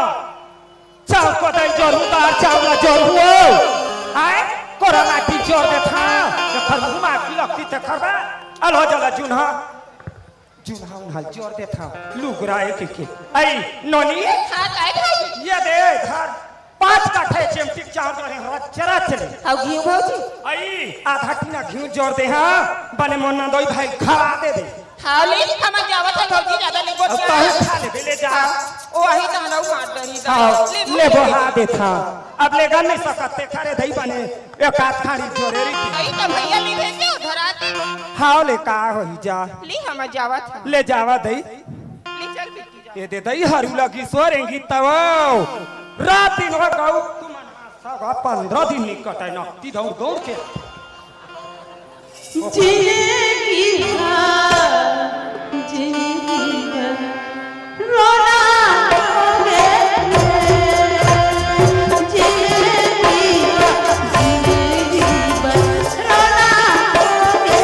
चाउर को दई जोरहूं, दार चाउर ला जोरहूं। आय, कोरा माटी जोर देथा। एखर मुंह माटी लगती ते खरबा। अलो जला जुनहा। जुनहा उन्हा जोर देथा। लुगरा एक एक। अई, नोनी। हाँ, काय भाई? ये दे, धर। पाँच कट्ठे चिमटी चाउर जोरे, रच रच ले। अउ घी भौजी? अई, आधा टीना घी जोर दे, हाँ। बने मोर नंदोई भाई खवा दे दे। हाँ, ले, हमन जावत हन भौजी, ज्यादा लेबो अब ना। तहूं खा लेबे, ले जा। हाँ, ओ आही तहन अउ मार डरी दा। हाँ, ले, ले ले। बहा देथा। अब ले गा नहीं सकत ते खरे दई बने, एक आध खाड़ी जोरे रही। अई तो भैया ले भेजे उधर आते। हाँ, ले का होई जा। ले, हमन जावत हन। ले जावा दई। ले चल बिट्टी जा। ये दे दई हरू लगी सोरेंगी तव। रात दिन हो गऊ, तुमन सगा पन्द्रह दिन निकटे नकती दौड़ दौड़ के। जिंदगी भर, जिंदगी भर रोना होगे। जिंदगी भर, जिंदगी भर रोना होगे।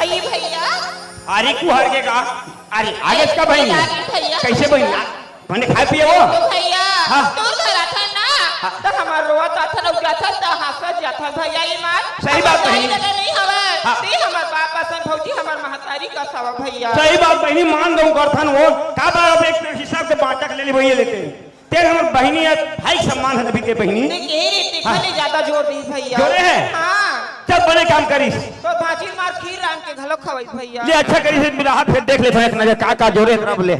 अरे भैया। अरे कुहर के का? अरे आगे का बहिनी? भैया। कैसे बहिनी? बने खाए पिए वो? तो भैया, हाँ। तोर घर आथन ना, हाँ। तो हमार रोवत आथन, अउ जाथन, तो हंसत जाथन भैया, ये मार। सही बात हमार बहिनी। दाई ददा नहीं हवय। हाँ। ते हमार बाप असन भौजी, हमार महतारी कस हवय भैया। सही बात बहिनी, मान दो करथन वो। का बार अब एक हिसाब से बांटा के ले ली भैया लेते। तेरे हमार बहिनी है, भाई सम्मान है अभी के बहिनी। देख, यही रीति हाँ। खाली ज्यादा जोर दी भैया। जोरे है? हाँ। चल बने काम करिस। तो भाजी मार खीर रांध के घलो खवाई भैया। ले अच्छा करिस, मिला हाथ फिर देख ले, एक नजर का का जोरे तरफ ले।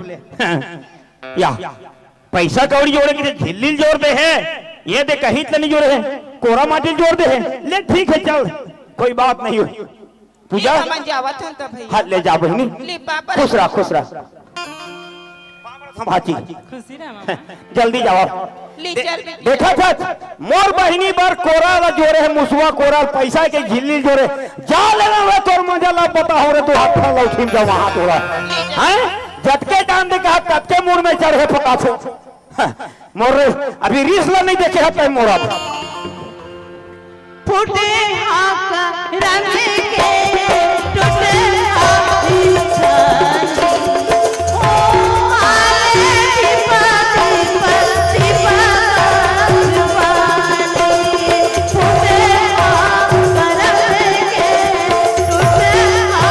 या, पैसा कौड़ी जोड़े के झिल्ली जोर दे है, ये दे कहीं त नहीं जोड़े है, कोरा माटी जोर दे है। ले ठीक है, चल, कोई बात नहीं हो। पूजा? ले, हमन जावत हन त भैया। हाँ, ले जा बहिनी। ले, पापा। खुश रह, खुश रह। भांची। खुशी रह मामा। जल्दी जावा। ले दे-, चल, बेटी। देखा था, मोर बहिनी बर कोरा ला जोरे है, मुसवा कोरा, पैसा के झिल्ली जोरे। जा लेना वे तोर मजा ला पता हो रे, तू हाथ ला उठिन जा वहां तोरा। हैं? जतके जान दे कहा, ततके मुड़ में चढ़े फटाफट। मोर अभी रीस ला नहीं देखे हत मोर अब। फूटे हा करम के, टूटे हा इच्छा। ओ आले दीपा, दीपा, दीपा, दीपा। फूटे हा करम के, टूटे हा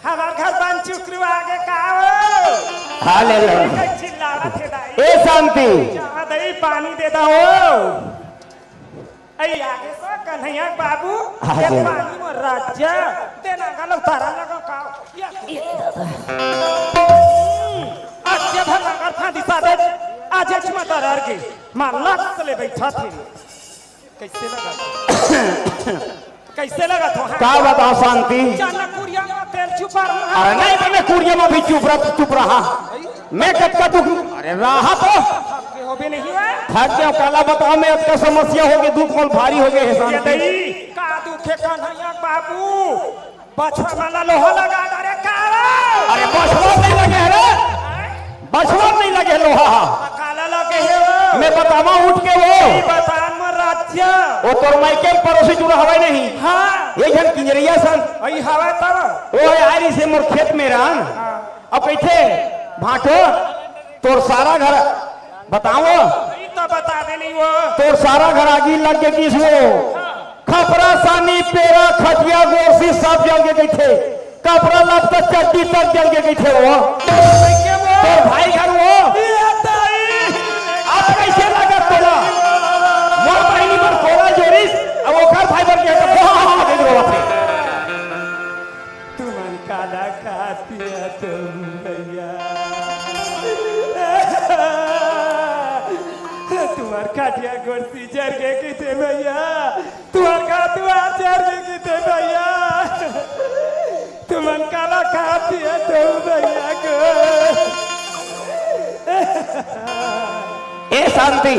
हमार घर बन चुकरू आगे का हो? हाँ, ले लो। कई चिल्लावत हे दाई। ए शांति। जा दाई, पानी दे दा हो। अई आगे सो कन्हैया बाबू, हाँ, ए दे। पानी मोर राज्य, दे ना गलो तारा लगो का। या। आज के भर अगर फांदी सादे, आज एक मत अरर के, मालक से ले बैठा थे। कैसे लगा? कैसे लगा तो? हाँ? का बताओ शांति? चना कुरिया में तेल चुपा रहा। अरे नहीं, मैं कुरिया में भी चुप रहा, चुप रहा। मैं कतका दुख, अरे रहा तो। थक गए हो भी नहीं हुआ? थक गए, काला बताओ, मैं अतका समस्या हो गई, दुख मोल भारी हो गए हे ये शांति। दई, का दुखे कन्हैया बाबू? बछवा वाला लोहा लगा दे रे, का रे? अरे बछवा नहीं लगे हे रे, बछवा नहीं लगे लोहा। काला लगे हे वो। मैं बतावा उठ के वो। ई बतान मोर राज्य। वो तोर मायके पड़ोसी जुड़ा हवे नहीं। हाँ। एक झन किंजरिया सन। अई हवे तब। वो हे आरी से मोर खेत में रहन। हाँ। अब कहिथे, भाटो, तोर सारा घर बताओ। ई तो बता दे नहीं वो। तोर सारा घर आगी लग के किस वो। हाँ। खपरा, सानी, पेरा, खटिया, गोरसी सब जल के कहिथे। कपड़ा लत्ता चड्डी तक जल के कहिथे वो। के वो? तोर भाई घर वो। ये दाई। अब कैसे लगा तोला? मोर बहिनी बर कोला जोरिस, अब ओकर भाई बर के तो बहुत आगे रोवत हे। तुमन काला खाती है तुम भैया? तुम्हार खटिया गोरसी जर के कहिथे भैया। तुहर का दुआर चढ़ के गिरते भैया, तुमन काला खाती है तो भैया को। ए शांति,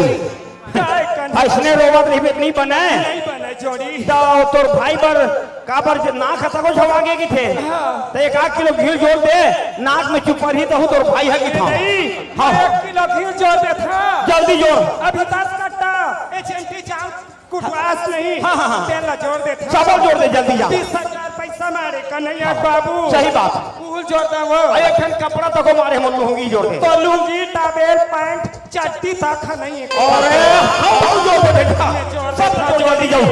काय कन- अइसने रोवत रहिबे त नहीं बने। नहीं बने जोड़ी। त तोर भाई बर, का बर ज-, नाक ह तको झवागे गिथे। हाँ। त एक आध किलो घी ल जोर दे, नाक में चुप रही तहूँ तोर भाई ह गिथा। नहीं, हाँ। एक किलो घी ल जोर देथा। जल्दी जोर। अभी दस कट्टा, ए झंटी जाओ। कुटवास नहीं, हाँ, हाँ, हाँ। तेल ला जोर दे। चावल जोर दे, जल्दी जा। तीस हजार पैसा मारे कन्हैया बाबू। सही बात। फूल जोर दे वो। अरे, एक ठन कपड़ा तको मारे, मोर लुंगी जोर दे। तो लुंगी, टावेल, पैंट, चड्डी तक नहीं है। अरे, हाँ, हाँ, जोर दे बेटा। ये जोर दे, सब जोर दे, जल्दी जाओ।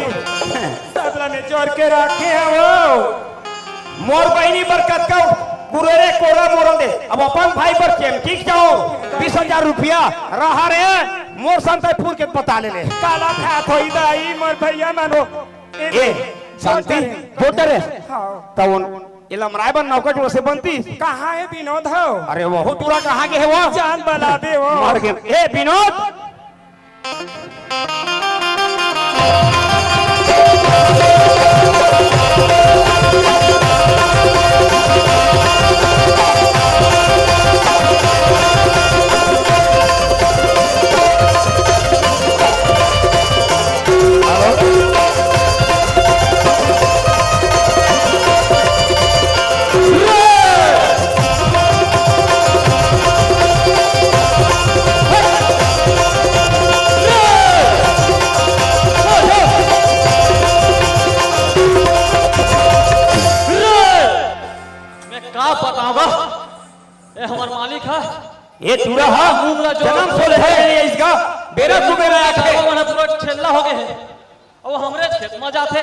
सब ला में जोर के रखे हैं वो। मोर बहिनी बर कतका गुरेरे कोरा मोरन दे, अब अपन भाई बर चेमकी के जाओ, बीस हजार रुपया रहा रे, मोर संतैपुर के बता ले ले। काला खात होई दाई, मोर भैया मानो। ए, ए, शांति, जोटर है। जोटर है। हाँ। त उन, ए लमराय बर नौका जोड़ से बनती। कहाँ है विनोद हो? अरे, वहू टूरा कहाँ गे हे वो? जान बलाबे वो। मर गे। ए, विनोद! मैं का बतावं गा, ए हमर मालिक ह। ए टूरा ह, मुंह ला जो जनम से ले हे इसका, बेरा सुबेरा आथे। मन पूरा छेल्ला हो गए हे। अब हमरे खेत में जाथे।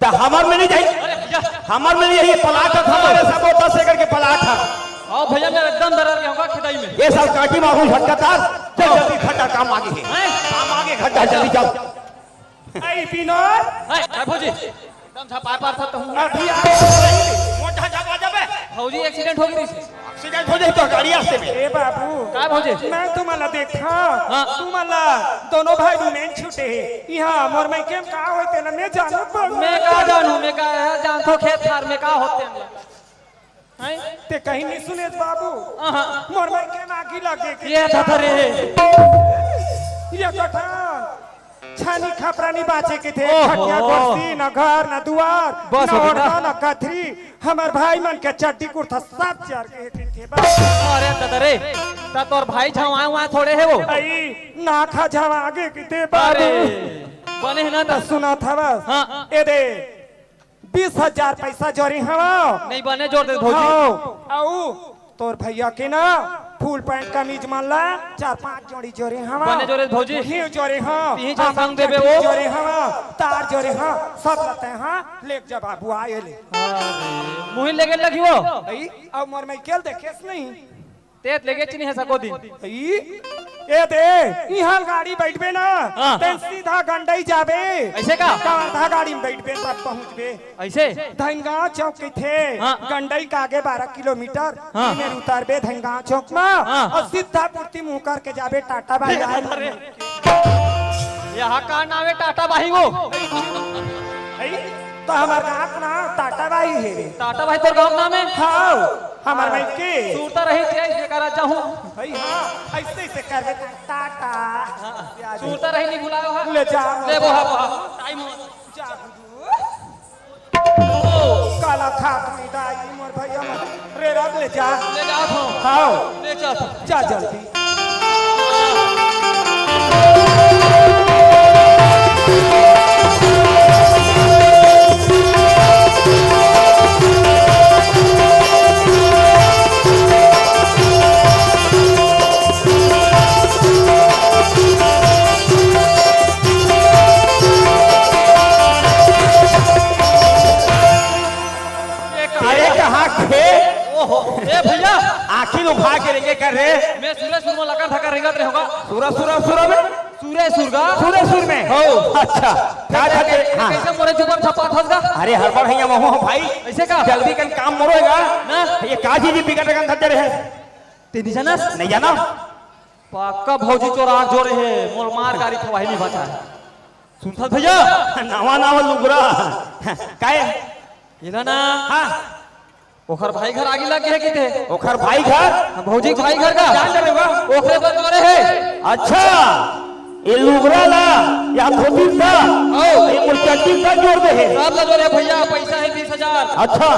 त हमर में नहीं जाई। अरे भैया। हमर में नहीं, ये प्लाट ह, हमरे सब दस एकड़ के प्लाट ह। हाँ भैया, मैं एकदम दरार गया हूँ खेताई में। ये सब काटी मारू झटका तार, चल हाँ। जल्दी घटा काम आगे है। हैं? काम आगे घटा, जल्दी जाओ। ए विनोद। ए, ए भौजी, एकदम झपाए पार था तुम। अभी आ मोटा झपा जाबे। भौजी, एक्सीडेंट हो गई। एक्सीडेंट हो जाए तो गाड़ी आसे में। ए बाबू। का भौजी? मैं तुमला देखा। हाँ। तुमला दोनों भाई बहन छूटे हे। यहाँ मोर में केम का होय तेला मैं जानू बाबू। मैं का जानू, मैं का जानथो खेत खार में का होते हैं। हैं? ते कहीं नहीं सुने बाबू। हाँ, हाँ। मोर में के नागी लगे के ये था, था रे। ये कठा छानी खपरा नहीं बाचे के थे। ओहो। खटिया कुर्सी, न घर, न दुआर, बस न हो गया। ओढ़ना, न कथरी। हमर भाई मन के चड्डी कुर्ता सब जर के के थे बस। अरे दादा रे, त तोर भाई झवाए हुआ थोड़े हे वो। आई, नाक ह झवा आगे के थे बाबू। अरे, बने हे ना त त सुना था बस। हाँ। ए दे, बीस हजार पैसा जोरी हवा। नहीं बने, जोर दे भौजी। हाँ, आऊ तोर भैया के ना फुल पैंट कमीज मन ला चार पांच जोड़ी जोरे हवा। बने जोरे भौजी। घीव जोरे हवा। तिही च संग देबे वो। जोरे हवा, तार जोरे हवा, सब लते हा। लेके जा बाबू, आए ले। अरे, मुही लेगे लगी वो। अई, अब मोर में केल देखेस नहीं। तेत लेगे चिन्हे सको दिन। अई, ए दे, इहां गाड़ी बैठबे ना, हाँ। तेन सीधा गंडई जाबे। ऐसे का? कवर्धा गाड़ी में बैठबे, तब पहुंचबे। ऐसे? धनगांव चौक के थे, हाँ। गंडई का आगे बारह किलोमीटर, हाँ। इमे उतरबे धनगांव चौक में, हाँ। और सीधा पुरती मुंह करके जाबे टाटा बाई आए। अरे, यहाँ का नाम है टाटा बाई वो? है? तो हमार गांव का नाम टाटा बाई है रे। टाटा बाई तोर गांव का नाम है? हाँ, हमार हाँ। भाई के। सुरता रही थे, ऐसे करा जाऊं। भाई हाँ, ऐसे, ऐसे करबे टाटा। सुरता रही नहीं भुलायो हा। ले जा, ले बोहा, बोहा। टाइम हो। जा गुरु। काला खात नहीं दाई मोर भैया मोर। रे रख ले जा। ले जात हो। हाँ। ले जात हो। जा जल्दी। अरे कहाँ थे? ओहो, ए भैया। आँखी उठा के रेंगे कर रे। मैं सुरे सुर में लगा धका रेंगत रहे होगा। सुरा, सुरा, सुरा में? सुरे सुर का? सुरे सुर में? हो। अच्छा। का कैसे, था के? कैसे, हाँ। कैसे मोरे जुबान छपा था उसका? अरे हड़बड़ है या महू भाई। ऐसे का? जल्दी कन काम मोरो होगा। ना। ये का जी जी बिगड़ रहे हैं, धज्जर है। ते नहीं जाना? नहीं जाना। पक्का भौजी चोरार जोरे हे, मोर मार गारी खवाही नहीं बचा है। सुनथस भैया? नवा नवा लुगरा। काय? इला ना। हाँ। ओखर भाई घर आगी लग गया किथे? ओखर भाई घर? हाँ, भौजी के भाई घर का। जान डरे बा? ओखरे बर जोरे हे। अच्छा, ये लुगरा ला, या धोती था, आओ। ये मोर चड्डी था जोर दे हे। सब ला जोरे भैया, पैसा है बीस हजार। अच्छा,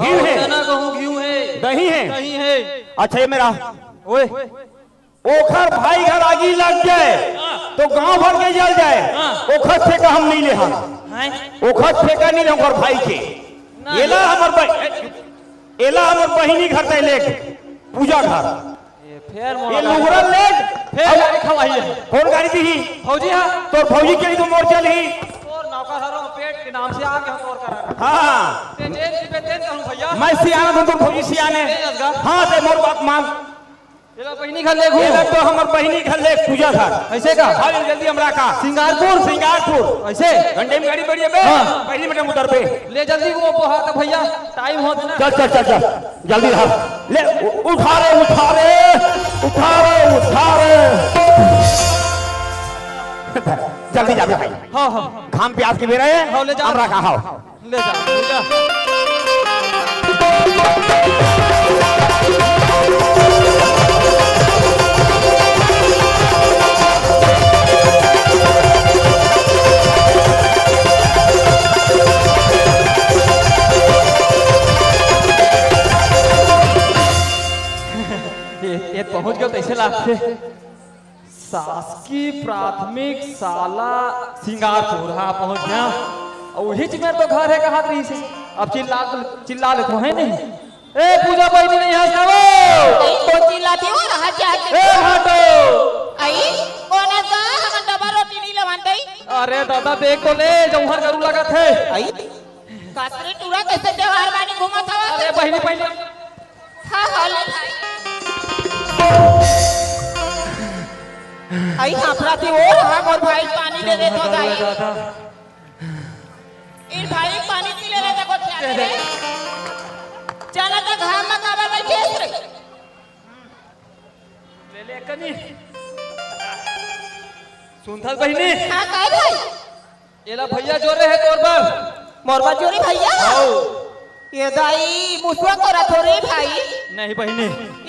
घी है? चना, गहूं, घी है। दही है? दही है। अच्छा, ये मेरा। ओए। ओखर भाई घर आगी लग जाए, हाँ। तो गांव भर के जल जाए, हाँ। ओखर ठेका हम नहीं ले हन। हैं? ओखर ठेका नहीं ले ओखर भाई के। ना। एला हमर बह-, एला हमर बहिनी घर तय ले, पूजा घर। ये फेर ये मोला लुगरा ले, फेर अब गाड़ी खवाई है। कौन गाड़ी दी ही? भौजी हाँ। तोर भौजी के लिए तो मोर चल ही। तोर नौकर हरो पेट के नाम से आके हम तोर करा। हाँ। ते जेन की बेतेन कहूँ भैया। मैं सियाना तो तोर भौजी सियाने। तेज लगा। हाँ, ते मोर बात मान। एला बहिनी घर ले घूम। एला तो हमर बहिनी घर ले पूजा घर। ऐसे का? हाँ, जल्दी हमरा का। सिंगारपुर। सिंगारपुर। ऐसे? घंटे में गाड़ी बढ़िया बे। हाँ। पहली मिनट में उतर बे। ले जल्दी वो पोहा का भैया, टाइम होत ना। चल, चल, चल, चल। जल्दी रह। ले, उ-, उठा रे, उठा रे, उठा रे, उठा रे। जल्दी जा बे भाई। हाँ, हाँ। घाम प्यास के बेरा है। हाँ, ले जा। हमरा का, हाँ। ले जा, ले जा। ये, ये पहुंच गयो, तैसे लागथे। शासकीय प्राथमिक शाला सिंगारपुर, हाँ, पहुंच गया। अउ उहीच मेर तो घर हे, कहात रहिसे। अब चिल्ला, चिल्ला लेथों, है नहीं? ए, पूजा बहिनी नहीं हस का वो? अई, कोन चिल्लाथे वो? रहा जाके। ए, हटो। अई, कोन हस का? हमन डबा रोटी नहीं लवान दई। अरे दादा, देख तो ले, जौहर गरू लगत हे। अई, कासरे टूरा कैसे त्योहार बानी घूमत हवा? अरे बहिनी, बहिनी। हाँ, हाँ, ले भाई। आई हाफरा थी वो, हाँ, मोर भाई पानी दे दे तो दाई। इन भाई पानी पी ले रहे, देखो क्या दे दे। चला तो घाम में काबर बैठे रे। ले ले कनी। सुनथस बहिनी? हाँ, काय भाई? एला भैया जोरे हे तोर बर। मोर बर जोरे भैया? हौ। ये दाई, मुसवा कोरत हो रे भाई। नहीं बहिनी।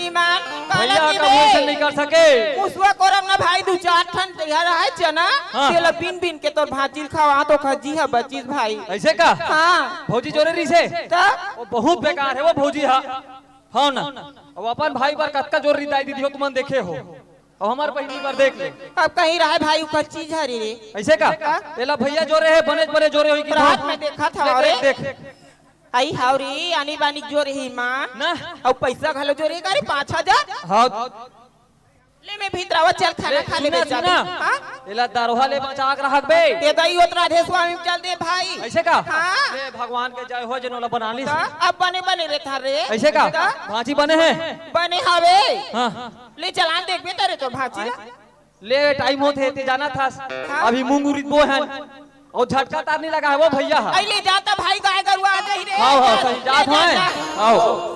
ईमान, काला भैया की कबू ऐसे रे? नहीं कर सके। मुसवा कोरब ना भाई, दू चार ठन तैयार है चना, हाँ। तेला बिन बिन के तोर भांची ल खवा तो खजी ह बचिस भाई। ऐसे का? हाँ। भौजी जोरे रिसे? त? वो बहुत बेकार है वो भौजी हा। हाँ ना। अब अपन भाई बर कतका जोर रिदाई दीदी हो, तुमन देखे हो। अब हमार बहिनी बर देख ले। अब कहीं रहे भाई, ओकर चीज हरे रे। ऐसे का? हाँ? एला भैया जोरे हे, बने बने जोरे होई कि रात हाँ? में देखा था, ले, अरे। देख, देख। अई हाव रे, आनी बानी जोर ही माँ। ना। अउ पैसा घलो जोर ही का रे, पाँच हजार? हाँ। ले मैं भीतरावा चल खाना ए, खा ले सुना, बेचारी। सुना। हाँ? एला दरोहा ले बचा के रखबे। ते दई ओत राधे स्वामी चल दे भाई। ऐसे का? हाँ। ले भगवान के जय हो, जेन ओला बना लिस। का? अब बने बने रे थारे। ऐसे का? का? भांची बने हे। बने हवे। हाँ। ले चलान देखबे तेरे तो भांची ला। ले टाइम होत हे, ते जाना था। हाँ। अभी मूंग उरिद बोए हन। अउ झटका तार नहीं लगा है वो भैया हा। अई ले जाता भाई, गाय गरुआ आ जाही रे। हाँ, हाँ, जा, सही, जा, जात जा, हैं। जा। आओ।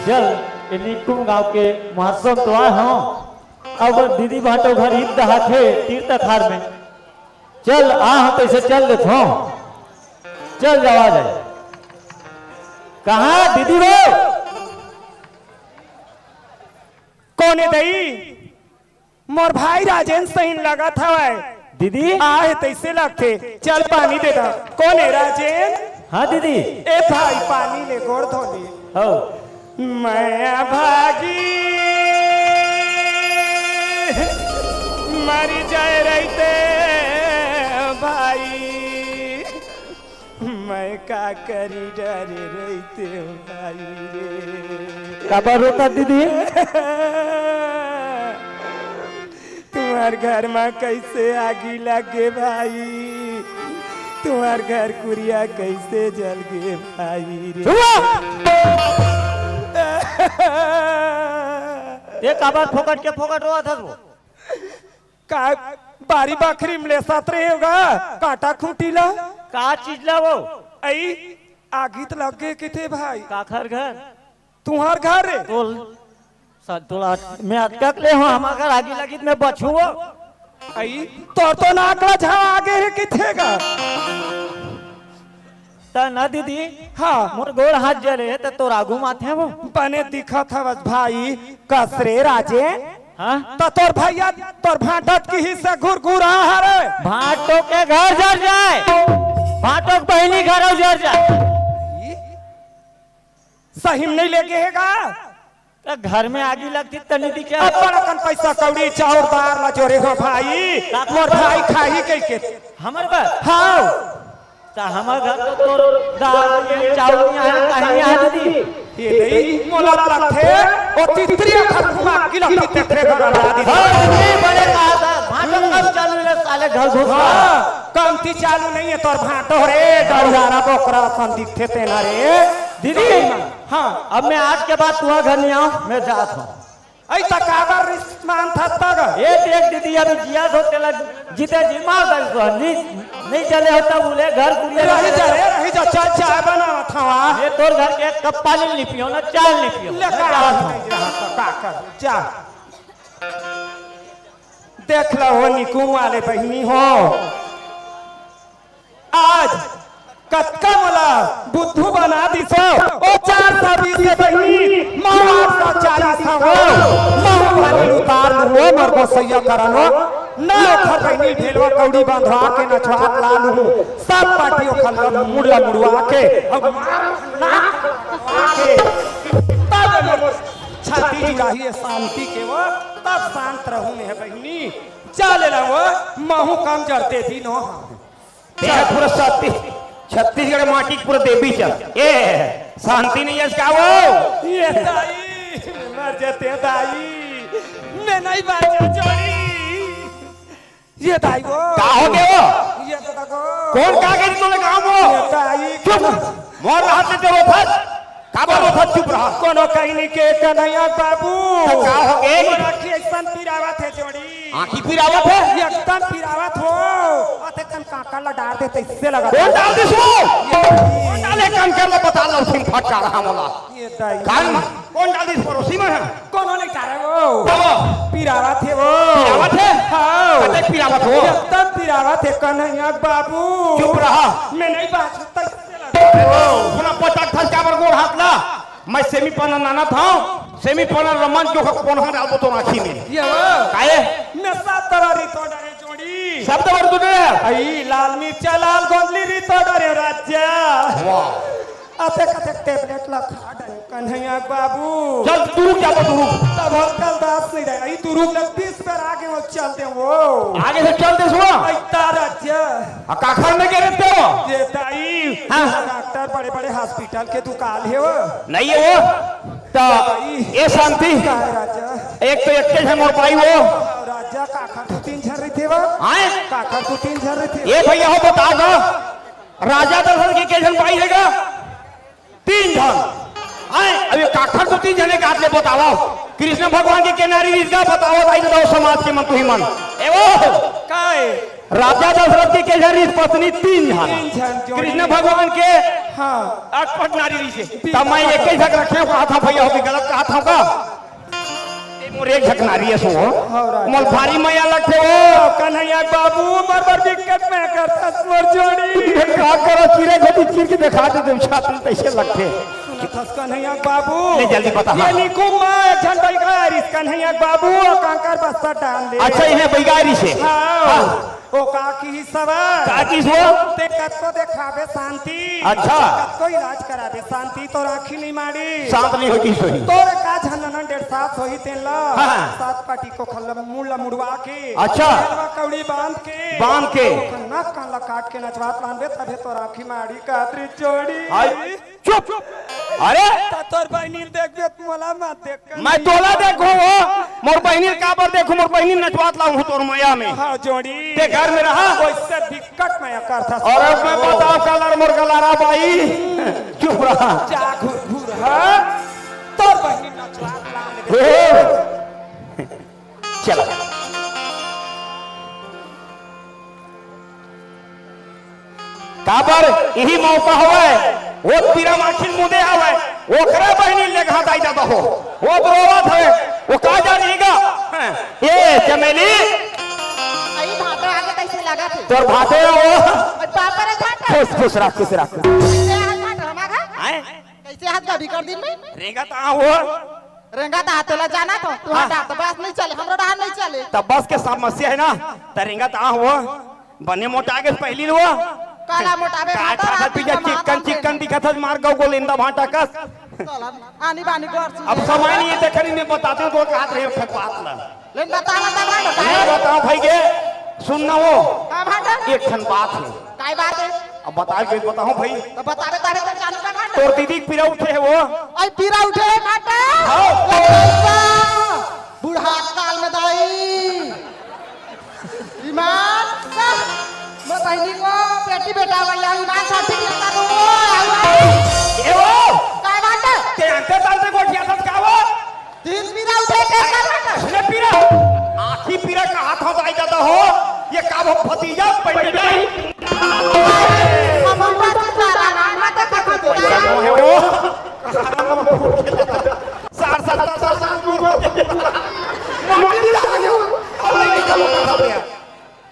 चल, ए निकुम गांव के महोत्सव तो आए हों। अब दीदी भांटो घर ईद दहाथे तीर्थ अखाड़ में। चल, आ, हम तैसे चल देत हों। चल, जावा जाए। कहाँ दीदी वो? कोन ए दई? मोर भाई राजेन सहीन लगत हवय। दीदी? आहे तइसे लगथे। चल पानी दे दा। कोन ए राजेन? हाँ दीदी। ए भाई पानी ले गोड़ धो ले। हौ। मैं भागी मरी जाए रहिते भाई। मैं का करी डरे रहिते भाई रे। काबर रोता दीदी? तुम्हार घर मा कैसे आगी लगे भाई, तुम्हार घर कुरिया कैसे जल गे भाई रे। चुप! ये काबर फोकट के फोकट रोवत हस वो? का बारी बखरी में लेसत रहे होगा, काटा खूंटी ला। का चीज ला वो? अई, आगी त लग गे किथे भाई। काखर घर? तुहार घर रे। तोल, सा-, तोला, मैं अतकक ले हूँ, हमार घर आगी लगी त मैं बचूँ वो। अई, तोर तो नाक ला झा आगे हे किथे गा। त ना दीदी, हाँ। मोर गोड़ हाथ जले, त तोर आगू माथे वो। बने दिखत हवस भाई, कस रे राजे। हाँ? त तोर भैया, तोर भांटत की हिस्सा घुरघुरा हरे। भांटो के घर जर जाए, भांटो के बहिनी घर जर जाए। सही में नहीं लेके हे गा? त घर में आगी लगती त नहीं दिखे। अपन अपन पैसा कौड़ी चाउर दार ला जोरे हो भाई, मोर भाई खाही कह के। हमर बर? हाँ। त हमर घर तो तोर दाल नहीं है, चाउर नहीं है, कहीं नहीं है दीदी। ये दई मोला लगथे, ओ तितरी अखर घुमा के लगती तेरे घर ला दीदी। हाँ, ये बड़े कहा था, भांटो कब चालू ले साले घर घुस। हाँ, कमती चालू नहीं है तोर भांटो रे, डौलारा बोकरा सन दिखथे तेना रे। दीदी, हाँ। अब मैं आज के बाद तुम्हारे घर नहीं आऊँ, मैं जात हूँ। अई त काबर रिस्क मानथस तग? ए देख दीदी, अभी जियत हो तेला जीते जी मार दे तो नहीं, नहीं चले हो तब उले घर कुरिया रही जा रे, रही जा, चल चाय बनावत हवा। ये तोर घर के एक कप पानी नहीं पियो ना, चाय नहीं पियो। ले मैं का जात हूँ। नहीं रहा तो का कर, जा। देख लो हो निकुम वाले बहिनी हो। आज कतका मोला बुद्धू बना दिसो। ओ चार सौ बीस के बहिनी, मैं आठ सौ चालीस हवं। मैं पानी उतार लूँ, मोर गोसैया करन हो। ना ओखर बहिनी भेलवा कौड़ी बंधवा के नचवात ला लूँ। सब पार्टी ओखर ला मुड़ला मुड़वा के, अब मार ना के। तब मोर छाती जुड़ाही शांति के वो, तब शांत रहूँ मैं बहिनी। चल ला वो, महू कम जरते भी नो। तेरा पूरा छत्ती-, छत्तीसगढ़ माटी के पूरा देवी चल। ए, शांति नहीं है इसका वो। ये दाई, मर जाते दाई। मैं नहीं बांचा जोड़ी। ये दाई वो। का हो गया वो? ये तो देखो। कौन का गई तूने काम वो? ये दाई। चुप। मोर हाथ में तेरे फंस। काबर रोथस, चुप रहा। कोनो कहिनी के कन्हैया बाबू। त का हो गे? मोर आँखी अइसन पिरावत हे जोड़ी। आँखी पिरावत हे? एकदम पिरावत हो। अते कन कांकर ला डार दे तइसे लगत हे। कोन डार दिस वो? कोन डाले कंकर ला बता लो, सिम फटका रहा मोला। ये दाई। कान म-, कोन डार दिस पड़ोसी में हे? कोनो नहीं डारे वो। बाबा। पिरावत हे वो। पिरावत हे? हाँ। कते पिरावत हो? एकदम पिरावत हे कन्हैया बाबू। चुप रहा। मैं नहीं बाँचत। अरे वो, पूरा पटक धर काबर गोड़ हाथ ला। मैं semifinal आना था, semifinal रमन जो हक पोनहा डाल दो तो आँखी में। ये वो। काहे? नशा तोरा री तो डरे जोड़ी। सब तो बड़ तू डरे। आई लाल मिर्चा लाल गोंदली री तो डरे राजा। वाह। अतेक अतेक tablet ला खा डरे कन्हैया बाबू। चल तू रुक जा, तू रुक। तब हम कल दास नहीं रहे। आई तू रुक ले, बीस बार आगे वो चल दे वो। आगे से चल दे सुआ। आई तारा जा। आ, काखर में के रहते हो? ये दाई, हाँ। डॉक्टर बड़े-बड़े hospital के दुकान हे वो। नहीं हे वो। तो ये शांति। का हे राजा? एक तो एक झन मोर बाई वो। राजा काखर दू तीन झन रहिथे वो। हाँ? काखर दू तीन झन रहिथे। ये भैया हो बता दो। राजा दशरथ के के झन बाई हे गा? तीन झन। आय, अब ये काखर दू तीन झने के हाथ ले बतावव। कृष्ण भगवान के के नारी रिहिस गा बतावव, दाई ददा समाज के मन तुही मन। ए वो। काय? राजा दशरथ के के झन रिहिस पत्नी? तीन झन। तीन झन जोड़ी। कृष्ण भगवान के हाँ। अटपट नारी रिहिस। तब मैं एक ही झक रखे हूँ, कहा था भैया हो कि गलत कहा था का? ए मोर एक झक नारी हे सो। हाँ, राजा। मोर भारी मया लगथे वो। कन्हैया बाबू, मोर बर दिक्कत मैं करथस मोर जोड़ी। का करो, चिरे घटी चीर के दिखा दे, तुम छाती कैसे लगथे। सुनत हस कन्हैया बाबू। ले जल्दी बता, हाँ। ये निकुम्मा एक झन बैगारिस कन्हैया बाबू, कांकर बस्तर डाल दे। अच्छा, इन्हें बैगारिस हे। हाँ। हाँ। ओ का किहिस हवय? का किहिस वो? ते कतको देखाबे शांति। अच्छा। कतको इलाज कराबे शांति, तोर आँखी नहीं माड़ी। शांत नहीं होती सोई। तोर का झन ननन डेढ़ सात सोई तेन ला। हाँ। सात पाटी को खल्ला मुड़ ला मुड़वा के। अच्छा। तेलवा कौड़ी बांध के। बांध के। ओकर नाक कान ला काट के नचवात लानबे तभे तोर आँखी माड़ी कादरी चोड़ी। हाय। चुप। अरे। त तोर बहिनी ल देखबे त मोला मत देख। मैं तोला देखूं हो, मोर बहिनी ल काबर देखूं, मोर बहिनी ल नचवात लाऊं तोर मया में। हाँ, जोड़ी। ते घर में रहा। वैसे दिक्कत मैं करथा। अरे मैं बताओ कलर मोर गलारा बाई। चुप रहा। जा घुर घुर, हाँ? तोर बहिनी ल नचवात लाऊं। हे। चला। काबर इही मौका हवय, वो पीरा माखिन मुदे हवय, ओकरे बहिनी ले घात आई जाता हो, वो रोवत हवय, वो का जानिगा? ये चमेली। अई भांटा आगे कैसे लगा थे? तोर भांटे ना वो। और पापा रे भांटा। खुश, खुश रह, खुश रह। कैसे हाथ भांटा हमारा? हैं? कैसे हाथ का बिगड़ दिन में? रेंगा ता हो। रेंगा ता तेला जाना तो, तू हाँ। हटा तो बस नहीं चले, हमरो डहान नहीं चले। तब बस के समस्या है ना, त रेंगा ता हो। बने मोटा के पहली लो। काला मोटावे का भाटा खासा राती पीछे का माता चिकन, चिकन दिखत हस, मार गौ गोलेंदा भाटा कस। चल, अब आनी बानी गोर चीज अब है। समय नहीं है, देखा नहीं, मैं बताते हूँ, तो हाथ रहे, फेंक बात ना। लेकिन बता, बता, बता, बता। मैं बताऊं भाई के, सुन ना वो। हाँ, भाटा। एक ठन बात है। काय बात है? अब बता के बताऊं भाई। तो बता, बता, बता, जानू का भाटा। तोर दीदी के पीरा उठे है वो। आई पीरा उठे है भाटा। हाँ। ओ पैसा। बूढ़ा काल में दाई। ईमान। मैं बहिनी को बेटी बेटा वाला ईमान साथी के बता दो। ए वो। काय बात है? ते अंते तंते गोठिया सब का वो? तीन पीरा उठे के कर बेटा। सुने पीरा। आँखी पीरा का हाथ होता आई जाता हो। ये का वो भतीजा बैठे नहीं। हम उनका सारा नाम तो खत्म हो गया। वो है वो। सार सार सार सार।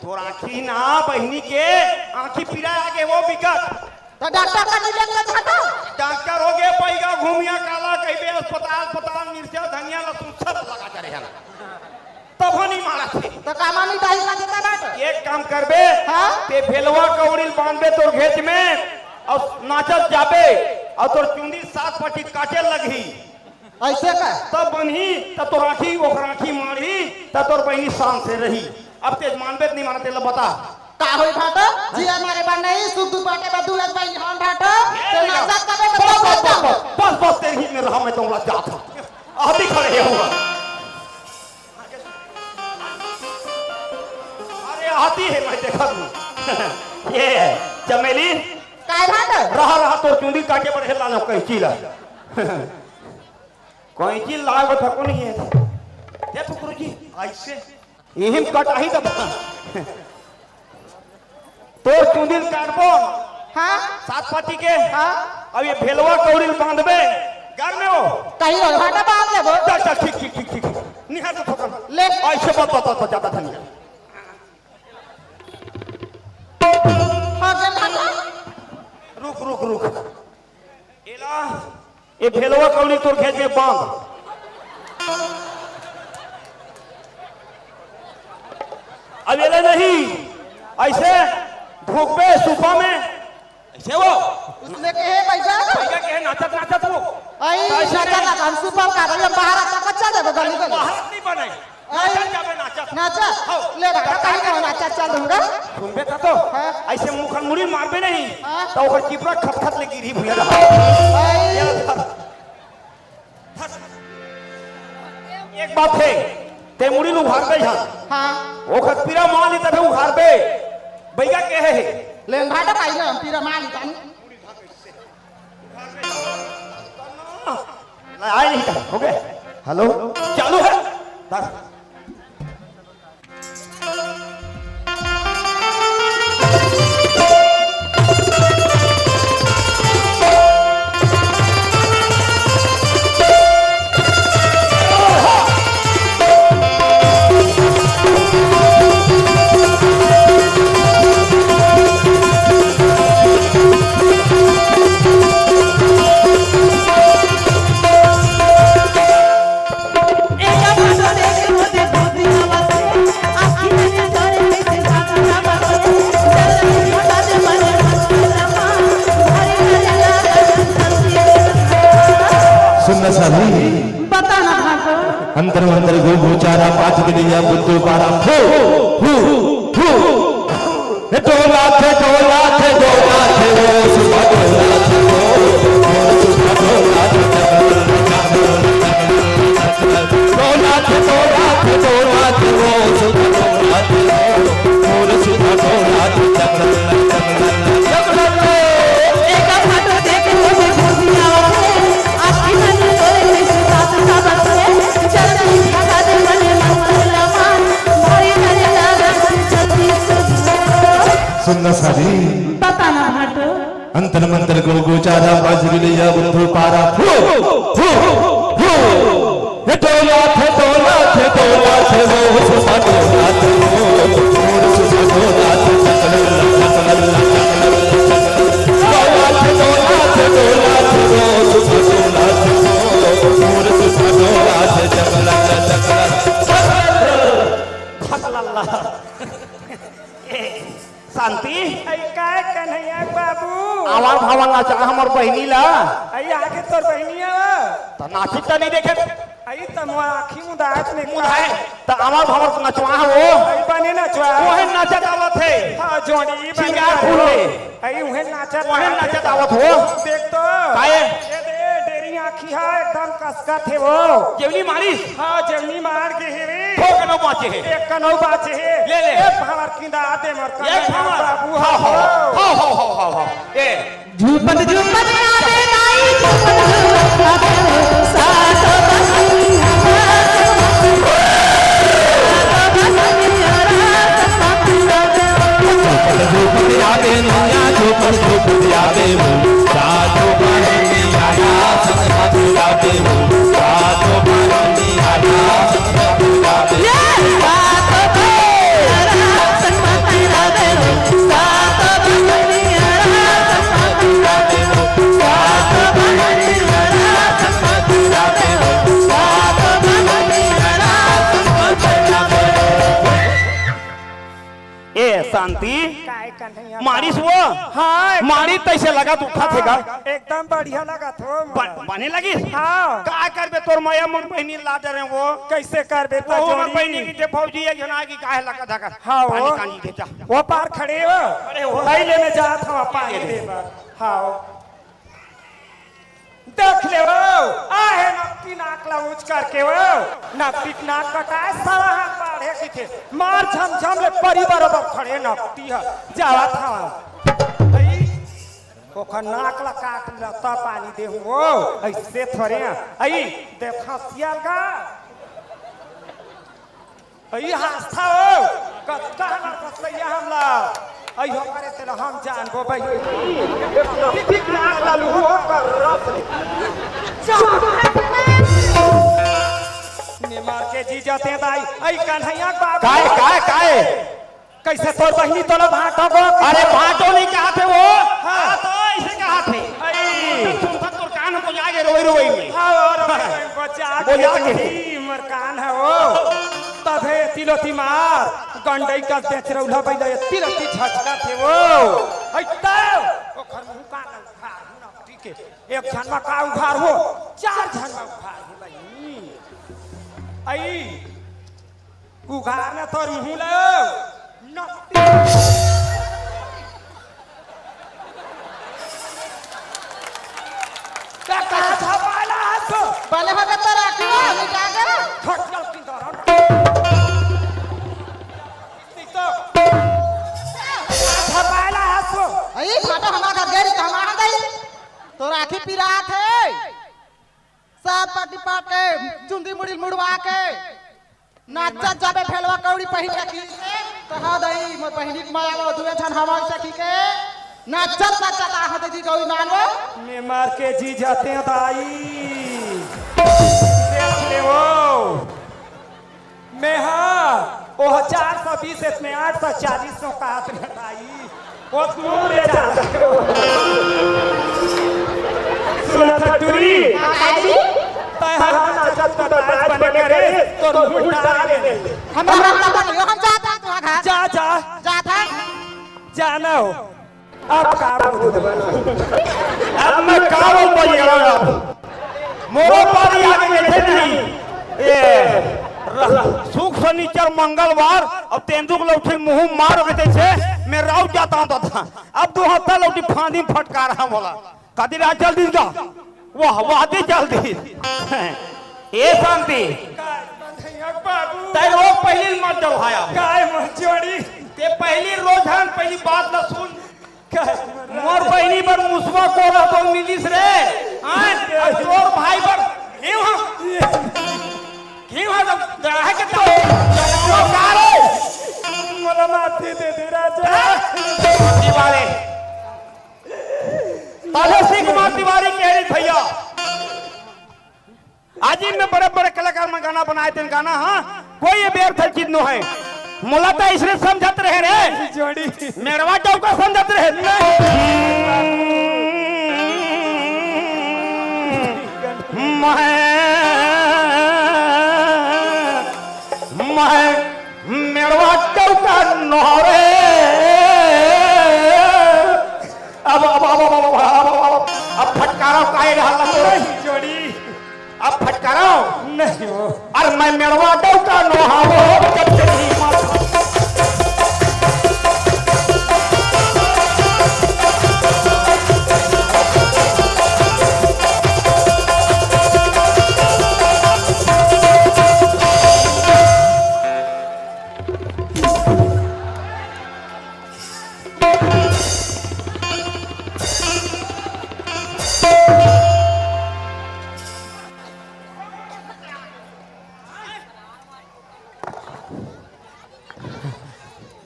तोर आँखी ना बहिनी के आँखी पीरा आगे वो बिकट। तो डॉक्टर का नहीं लेके जाता? डॉक्टर हो गए पैगा घूमिया काला कहिबे अस्पताल, अस्पताल, मिर्चा, धनिया, लहसुन सब लगा करे है ना। तब नहीं मारा थे। तो कामा नहीं दाई का देता ना तो? एक काम करबे, हाँ? ते भेलवा कौड़ी बांधबे तोर घेच में और नाचत जाबे और तोर चुंदी सात पट्टी काटे लगही। ऐसे का? तब बनही, तब तोर आँखी, ओकर आँखी मारही, तब तोर बहिनी शान से रही। अब तेज मानबे त नहीं मानत, तेला बता। का होई भाटो? जिया मारे बा नहीं, सुख दुख बाटे बा, दुलत बहिनी हन भाटो। ए, ते बेटा, नाचत कबे तो बस, बस, बस, बस, बस, बस, तेरे ही में रहा, मैं तो जात हूँ। अभी खड़े हे हुआ। अरे, आती है, मैं देखा तू। ये, चमेली। काय भाटो? रहा, रहा, तोर चुंदी काटे बर हेला लो, कैंची ला। कैंची लाग थको नहीं है। देखो गुरुजी, ऐसे। इहिम कटाही तब। तोर चुंदी ल काटबो। हाँ? सात पाती के। हाँ? अब ये भेलवा कौड़ी ल बांधबे। घर में हो। कहीं हो, भाटा बांध लेबो। चल, चल, ठीक, ठीक, ठीक, ठीक। निहार तो थोकन। ले। ऐसे बात, बात, बात, बात, ज्यादा धनिया। हाँ, जब भाटा। रुक, रुक, रुक। ए भेलवा कौड़ी तोर घेंच में बांध। अब एला नहीं, अइसे भोंकबे सूपा में। अइसे वो। उसने कहे, "भैया।" भैया कहे, नाचत, नाचत वो। अई, ताई सुने। नाचत, नाचत, हम सूपा का भैया बाहर आता, कच्चा देबो गली, गली। बाहर नहीं बने। अई। नाचत जाबे, नाचत। नाचत? हाँ। ले रहा, कहीं कहीं नाचत चल दूंगा। सुनबे त तो। हाँ। अइसे मुखर मुड़ी मारबे नहीं। हाँ। त ओकर चिपरा खटखट ले गिरही भुइयां रहा। अई। ये धर। एक बात हे, ते मुड़ी ल उघारबे झन। हाँ। ओखर पीरा मान ली तभे उघारबे। बइगा कहे हे। लेंघा तो कहीं ना, पीरा मान ली तानी। आए नहीं था, हो गए। हेलो, चालू हे। बस। सुन न साली। बता ना भाटो। अंतर मंतर गो गोचारा पाँच बिलिया बुद्धू पारा। फू, फू, फू। हे टोला थे, टोला थे, टोला थे, वो सुबह टोला थे, वो, वो सुबह टोला थे, टोला थे, टोला थे, टोला थे, वो सुबह टोला थे, वो, वो सुबह टोला थे। एका भाटो देख लो, मैं भूल जाओ। सुन न साली। बता ना भाटो। अंतर मंतर गो गोचारा बाजरी ले या बुद्धू पारा। फू, फू, फू। हे टोला थे, टोला थे, टोला थे, वो सुसा टोला थे, वो, वो सुसा टोला थे, टोला थे, टोला थे, टोला थे, वो सुसा टोला थे, वो, वो सुसा टोला थे, टोला थे। ए, शांति। अई काय कन्हैया बाबू? आवा भावा नाचा हमर बहिनी ला। अई आगे तोर बहिनी आवा। त नाची त नहीं देखे। अई त मोर आँखी मुदात में मुदाए। त आवा भावा नचवा हो। अई बने नचवा। ओहे नाचत आवत हे। हाँ, जोड़ी बने सिंगार नचवा। फूल ले। अई उहे नाचत ओहे आवत नाचत हे। आवत हो। देख तो। काहे? ए दे, डेरी आँखी हे, एकदम कसकत हे वो। जेवनी मारिस? हाँ, जेवनी मार के हे रे। ठोक न बाचे हे। एक कनौ बाचे हे। ले ले। एक भावर किंदा दे मोर एक कन्हैया भावर। बाबू हाँ, हाँ, हो। हाँ, हाँ, हाँ, हाँ, हाँ। ए। झूपत झूपत आवे दाई, झूपत झूपत आवे, सात बहिनिया। झूपत झूपत आवे नैया, झूपत झूपत आवे वो, सात बहिनिया संग आवे वो, सात बहिनिया संग आवे वो। ए शांति, काय कन्हैया? मारिस वो? हाँ, एकदम। मारिस तइसे लगत उठत हे गा? हाँ, एकदम बढ़िया लगत हो मोला। ब-, बने लगिस? हाँ। का करबे, तोर मया मोर बहिनी ला डरे वो। कइसे करबे त वो मोर जोड़ी? बहिनी के भौजी एक झन आगे काहे लगत हे गा? हाँ, पानी वो। कानी दे जा। वो पार खड़े हो। खड़े हो। पहिले मैं जात हँव पानी दे दे। दे बर। हाँ। देख ले वो, आहे नकटी नाक ला ऊँच करके वो, नकटी नाक कटाए साला हाथ बाढ़े की थे, मार झमझम ले परी बरोबर खड़े नकटी हे, जावत हँव। अई, ओखर नाक ला काट ल त पानी देहूँ वो, अइसे थोरे हे। अई, देख हँसिया गा। अई हाँसथा हो, कतका हमर फसलैया हमला। अई हो करे तेला हम जानबो बई। ठीक नाक लालू हो कर रस। निमर के जी जाते दाई, अई कन्हैया बाबू। काय, काय, काय? कइसे तोर बहिनी तोला भाँटो गो? अरे भाँटो नहीं कहत हे वो। हाँ। हाँ, त अइसे कहत हे। अई। सुनता तोर कान को जागे रो। रोवई में। हाँ, और बचा बोला के के। ही मरकान है वो। तभे तिलोती मार, गंडई का तेचरौला बैला, तिलोती झटका थे वो। है तो, ओखर मुंह का ना उघार हो ना, ठीक है। एक झन मा का उघार हो, चार झन मा उघार हो भाई। आई, उघार ना तोर मुंह लो। नकटी। का का झपाला हस? बने हो के तो राखी हो, मिटा के। खटिया की तरह। तो का झपाला हस? अई, फाटा हमार घर गई, तो हमार दई। तो राखी पिरात है। सब पाटी पाटे, चुंदी मुड़ी मुड़वा के। नाचत जाबे भेलवा कौड़ी पहिन के खींच के, कहा दई, मोर बहिनी के माया वो दुए झन हमार सखी के। नाचत नाचत आहा दई गौरी मानवो। मैं मार के जी जाते हैं दाई। देख ले वो। मैं हाँ, वो चार सौ बीस इसमें आठ सौ चालीस सौ का हाथ में दाई। वो दूर ले जा। सुना था टूरी। तय हर नाचत तो ताज बने करे, तो मुंह डाले। हम, हम, हम, हम, हम जाता है तुम्हारा घर। जा, जा। जाता है। जाना हो। अब का बोल? अब मैं का बोल पाइएगा अब? मोरो पारी आगे बैठे नहीं। ए, र-, सुख, शनिचर, मंगलवार, अब तेंदुक लौठे मुंह मार के जैसे मैं राउत जाता हूँ तो था। अब दो हफ्ता लौटी फांदी में फटका रहा बोला। कदी रात चल दिन का? वाह, वाह, दे चल दिन। ए शांति। तै रोग पहली मत डलहाया। काय मत जोड़ी। ते पहली रोज हन, पहली बात ला सुन। काय मत मोर बहिनी बर मुसवा कोरा तो मिलिस रे। हाँ, अब तोर भाई बर घीव हाँ। घीव हाँ, तो ग्राहक तो, तो का रे? मोला माफी दे दे राजा। माफी वाले। ताले सिंह कुमार तिवारी के रे भैया। आज ही में बड़े-बड़े कलाकार मन गाना बनाए तेन गाना, हाँ, कोई ये व्यर्थ चीज नो है। मोला तो इसने समझत रहे रे। जोड़ी। मेड़वा डौका समझत रहे। मैं, मैं मेड़वा डौका नो रे। अब, अब, अब फटकारा काहे रहल ना तोरे? जोड़ी। अब फटकारा। नहीं हो। अरे मैं मेड़वा डौका नो हावो, जब से नहीं माथा।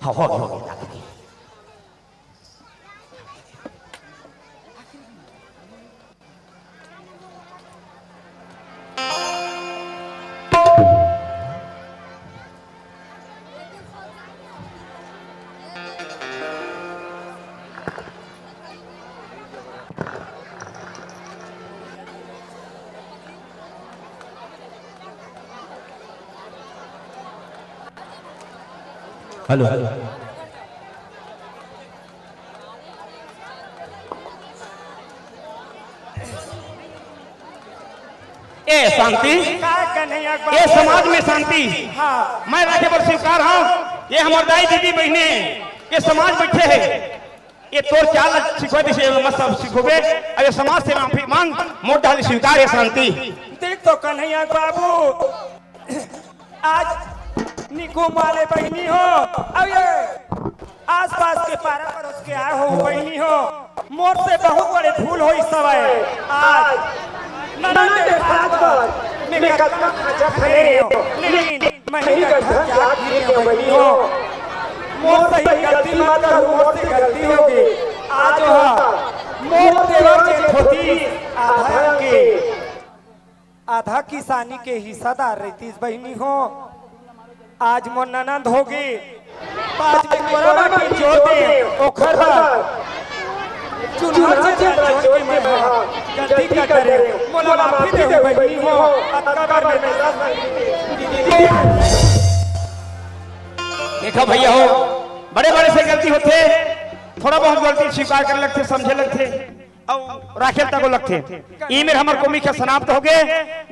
हाँ, हो गया, हो गया, जाके दी। Hello, hello. ए शांति, का कन्हैया ए बाबू? समाज में शांति, हाँ। मैं रखे बर स्वीकार हूँ। ये हमार दाई दीदी बहने, ये समाज बैठे है, ये तोर चाल सिखोबे, से मत सब सिखोबे। अरे समाज से माफी मांग, मोर डाली स्वीकार है शांति। देख तो कन्हैया बाबू, आज निकुम वाले बहिनी हो, अब ये आसपास के पारा पड़ोस के आए हो बहिनी हो, मोर से बहुत बड़े भूल होई सवय। आज ननद के साथ पर मैं कतना खर्चा खले हो, लेकिन मैं ही गड्ढा जात गिरे हो बहिनी हो। मोर से ही गलती मत करू, मोर से गलती होगे। आज हो मोर देवर के धोती आधा के आधा किसानी के हिस्सादार रहितिस बहिनी हो, आज मोर ननद होगे, त आज मैं कोरा माटी जोर दे ओखर बर। चुनहा चेहरा जोर के मैं हा गलती का करे, मोला माफी दे हो बहिनी हो, अतका बार मैं देखा भैया हो, बड़े बड़े से गलती होथे, थोड़ा बहुत गलती स्वीकार करे लगथे, समझे लगथे, अउ राखे तको लगथे। ई मेर हमर कॉमिक ह समाप्त होगे।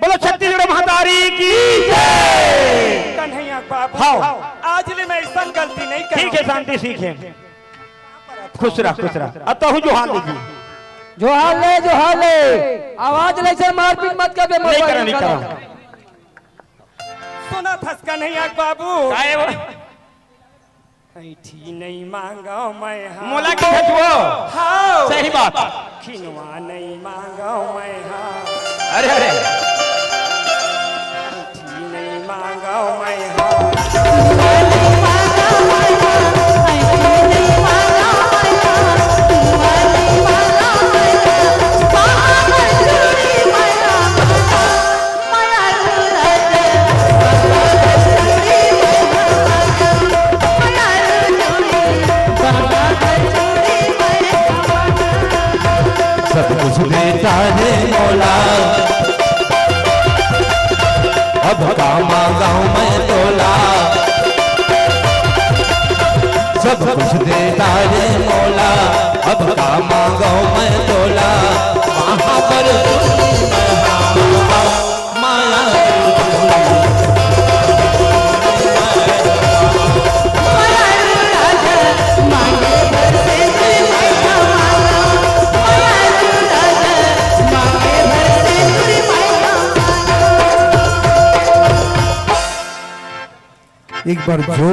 बोलो छत्तीसगढ़ महतारी की जय। कन्हैया बाबू, हाँ। आज ले मैं ऐसा गलती नहीं करूँ। ठीक है, शांति सीखे। खुश रह, खुश रह। अब तहु जोहार ले जी। जोहार ले, जोहार ले। आवाज ले से मारपीट मत कर बे, नहीं मोबाइल करा, नहीं निकाल। करा। सुनत हस कन्हैया बाबू। काहे वो? ऐठी नहीं मांगव मैं हा। मोला की खचुओ? हाँ। सही बात। खिनवा नहीं मांगव मैं हा। अरे, अरे। ऐठी नहीं मांगव मैं हा। सब कुछ देता है मौला, अब का मांगाऊं मैं तोला। सब कुछ देता है मौला, अब का मांगाऊं मैं तोला। महाबर एक बार जोर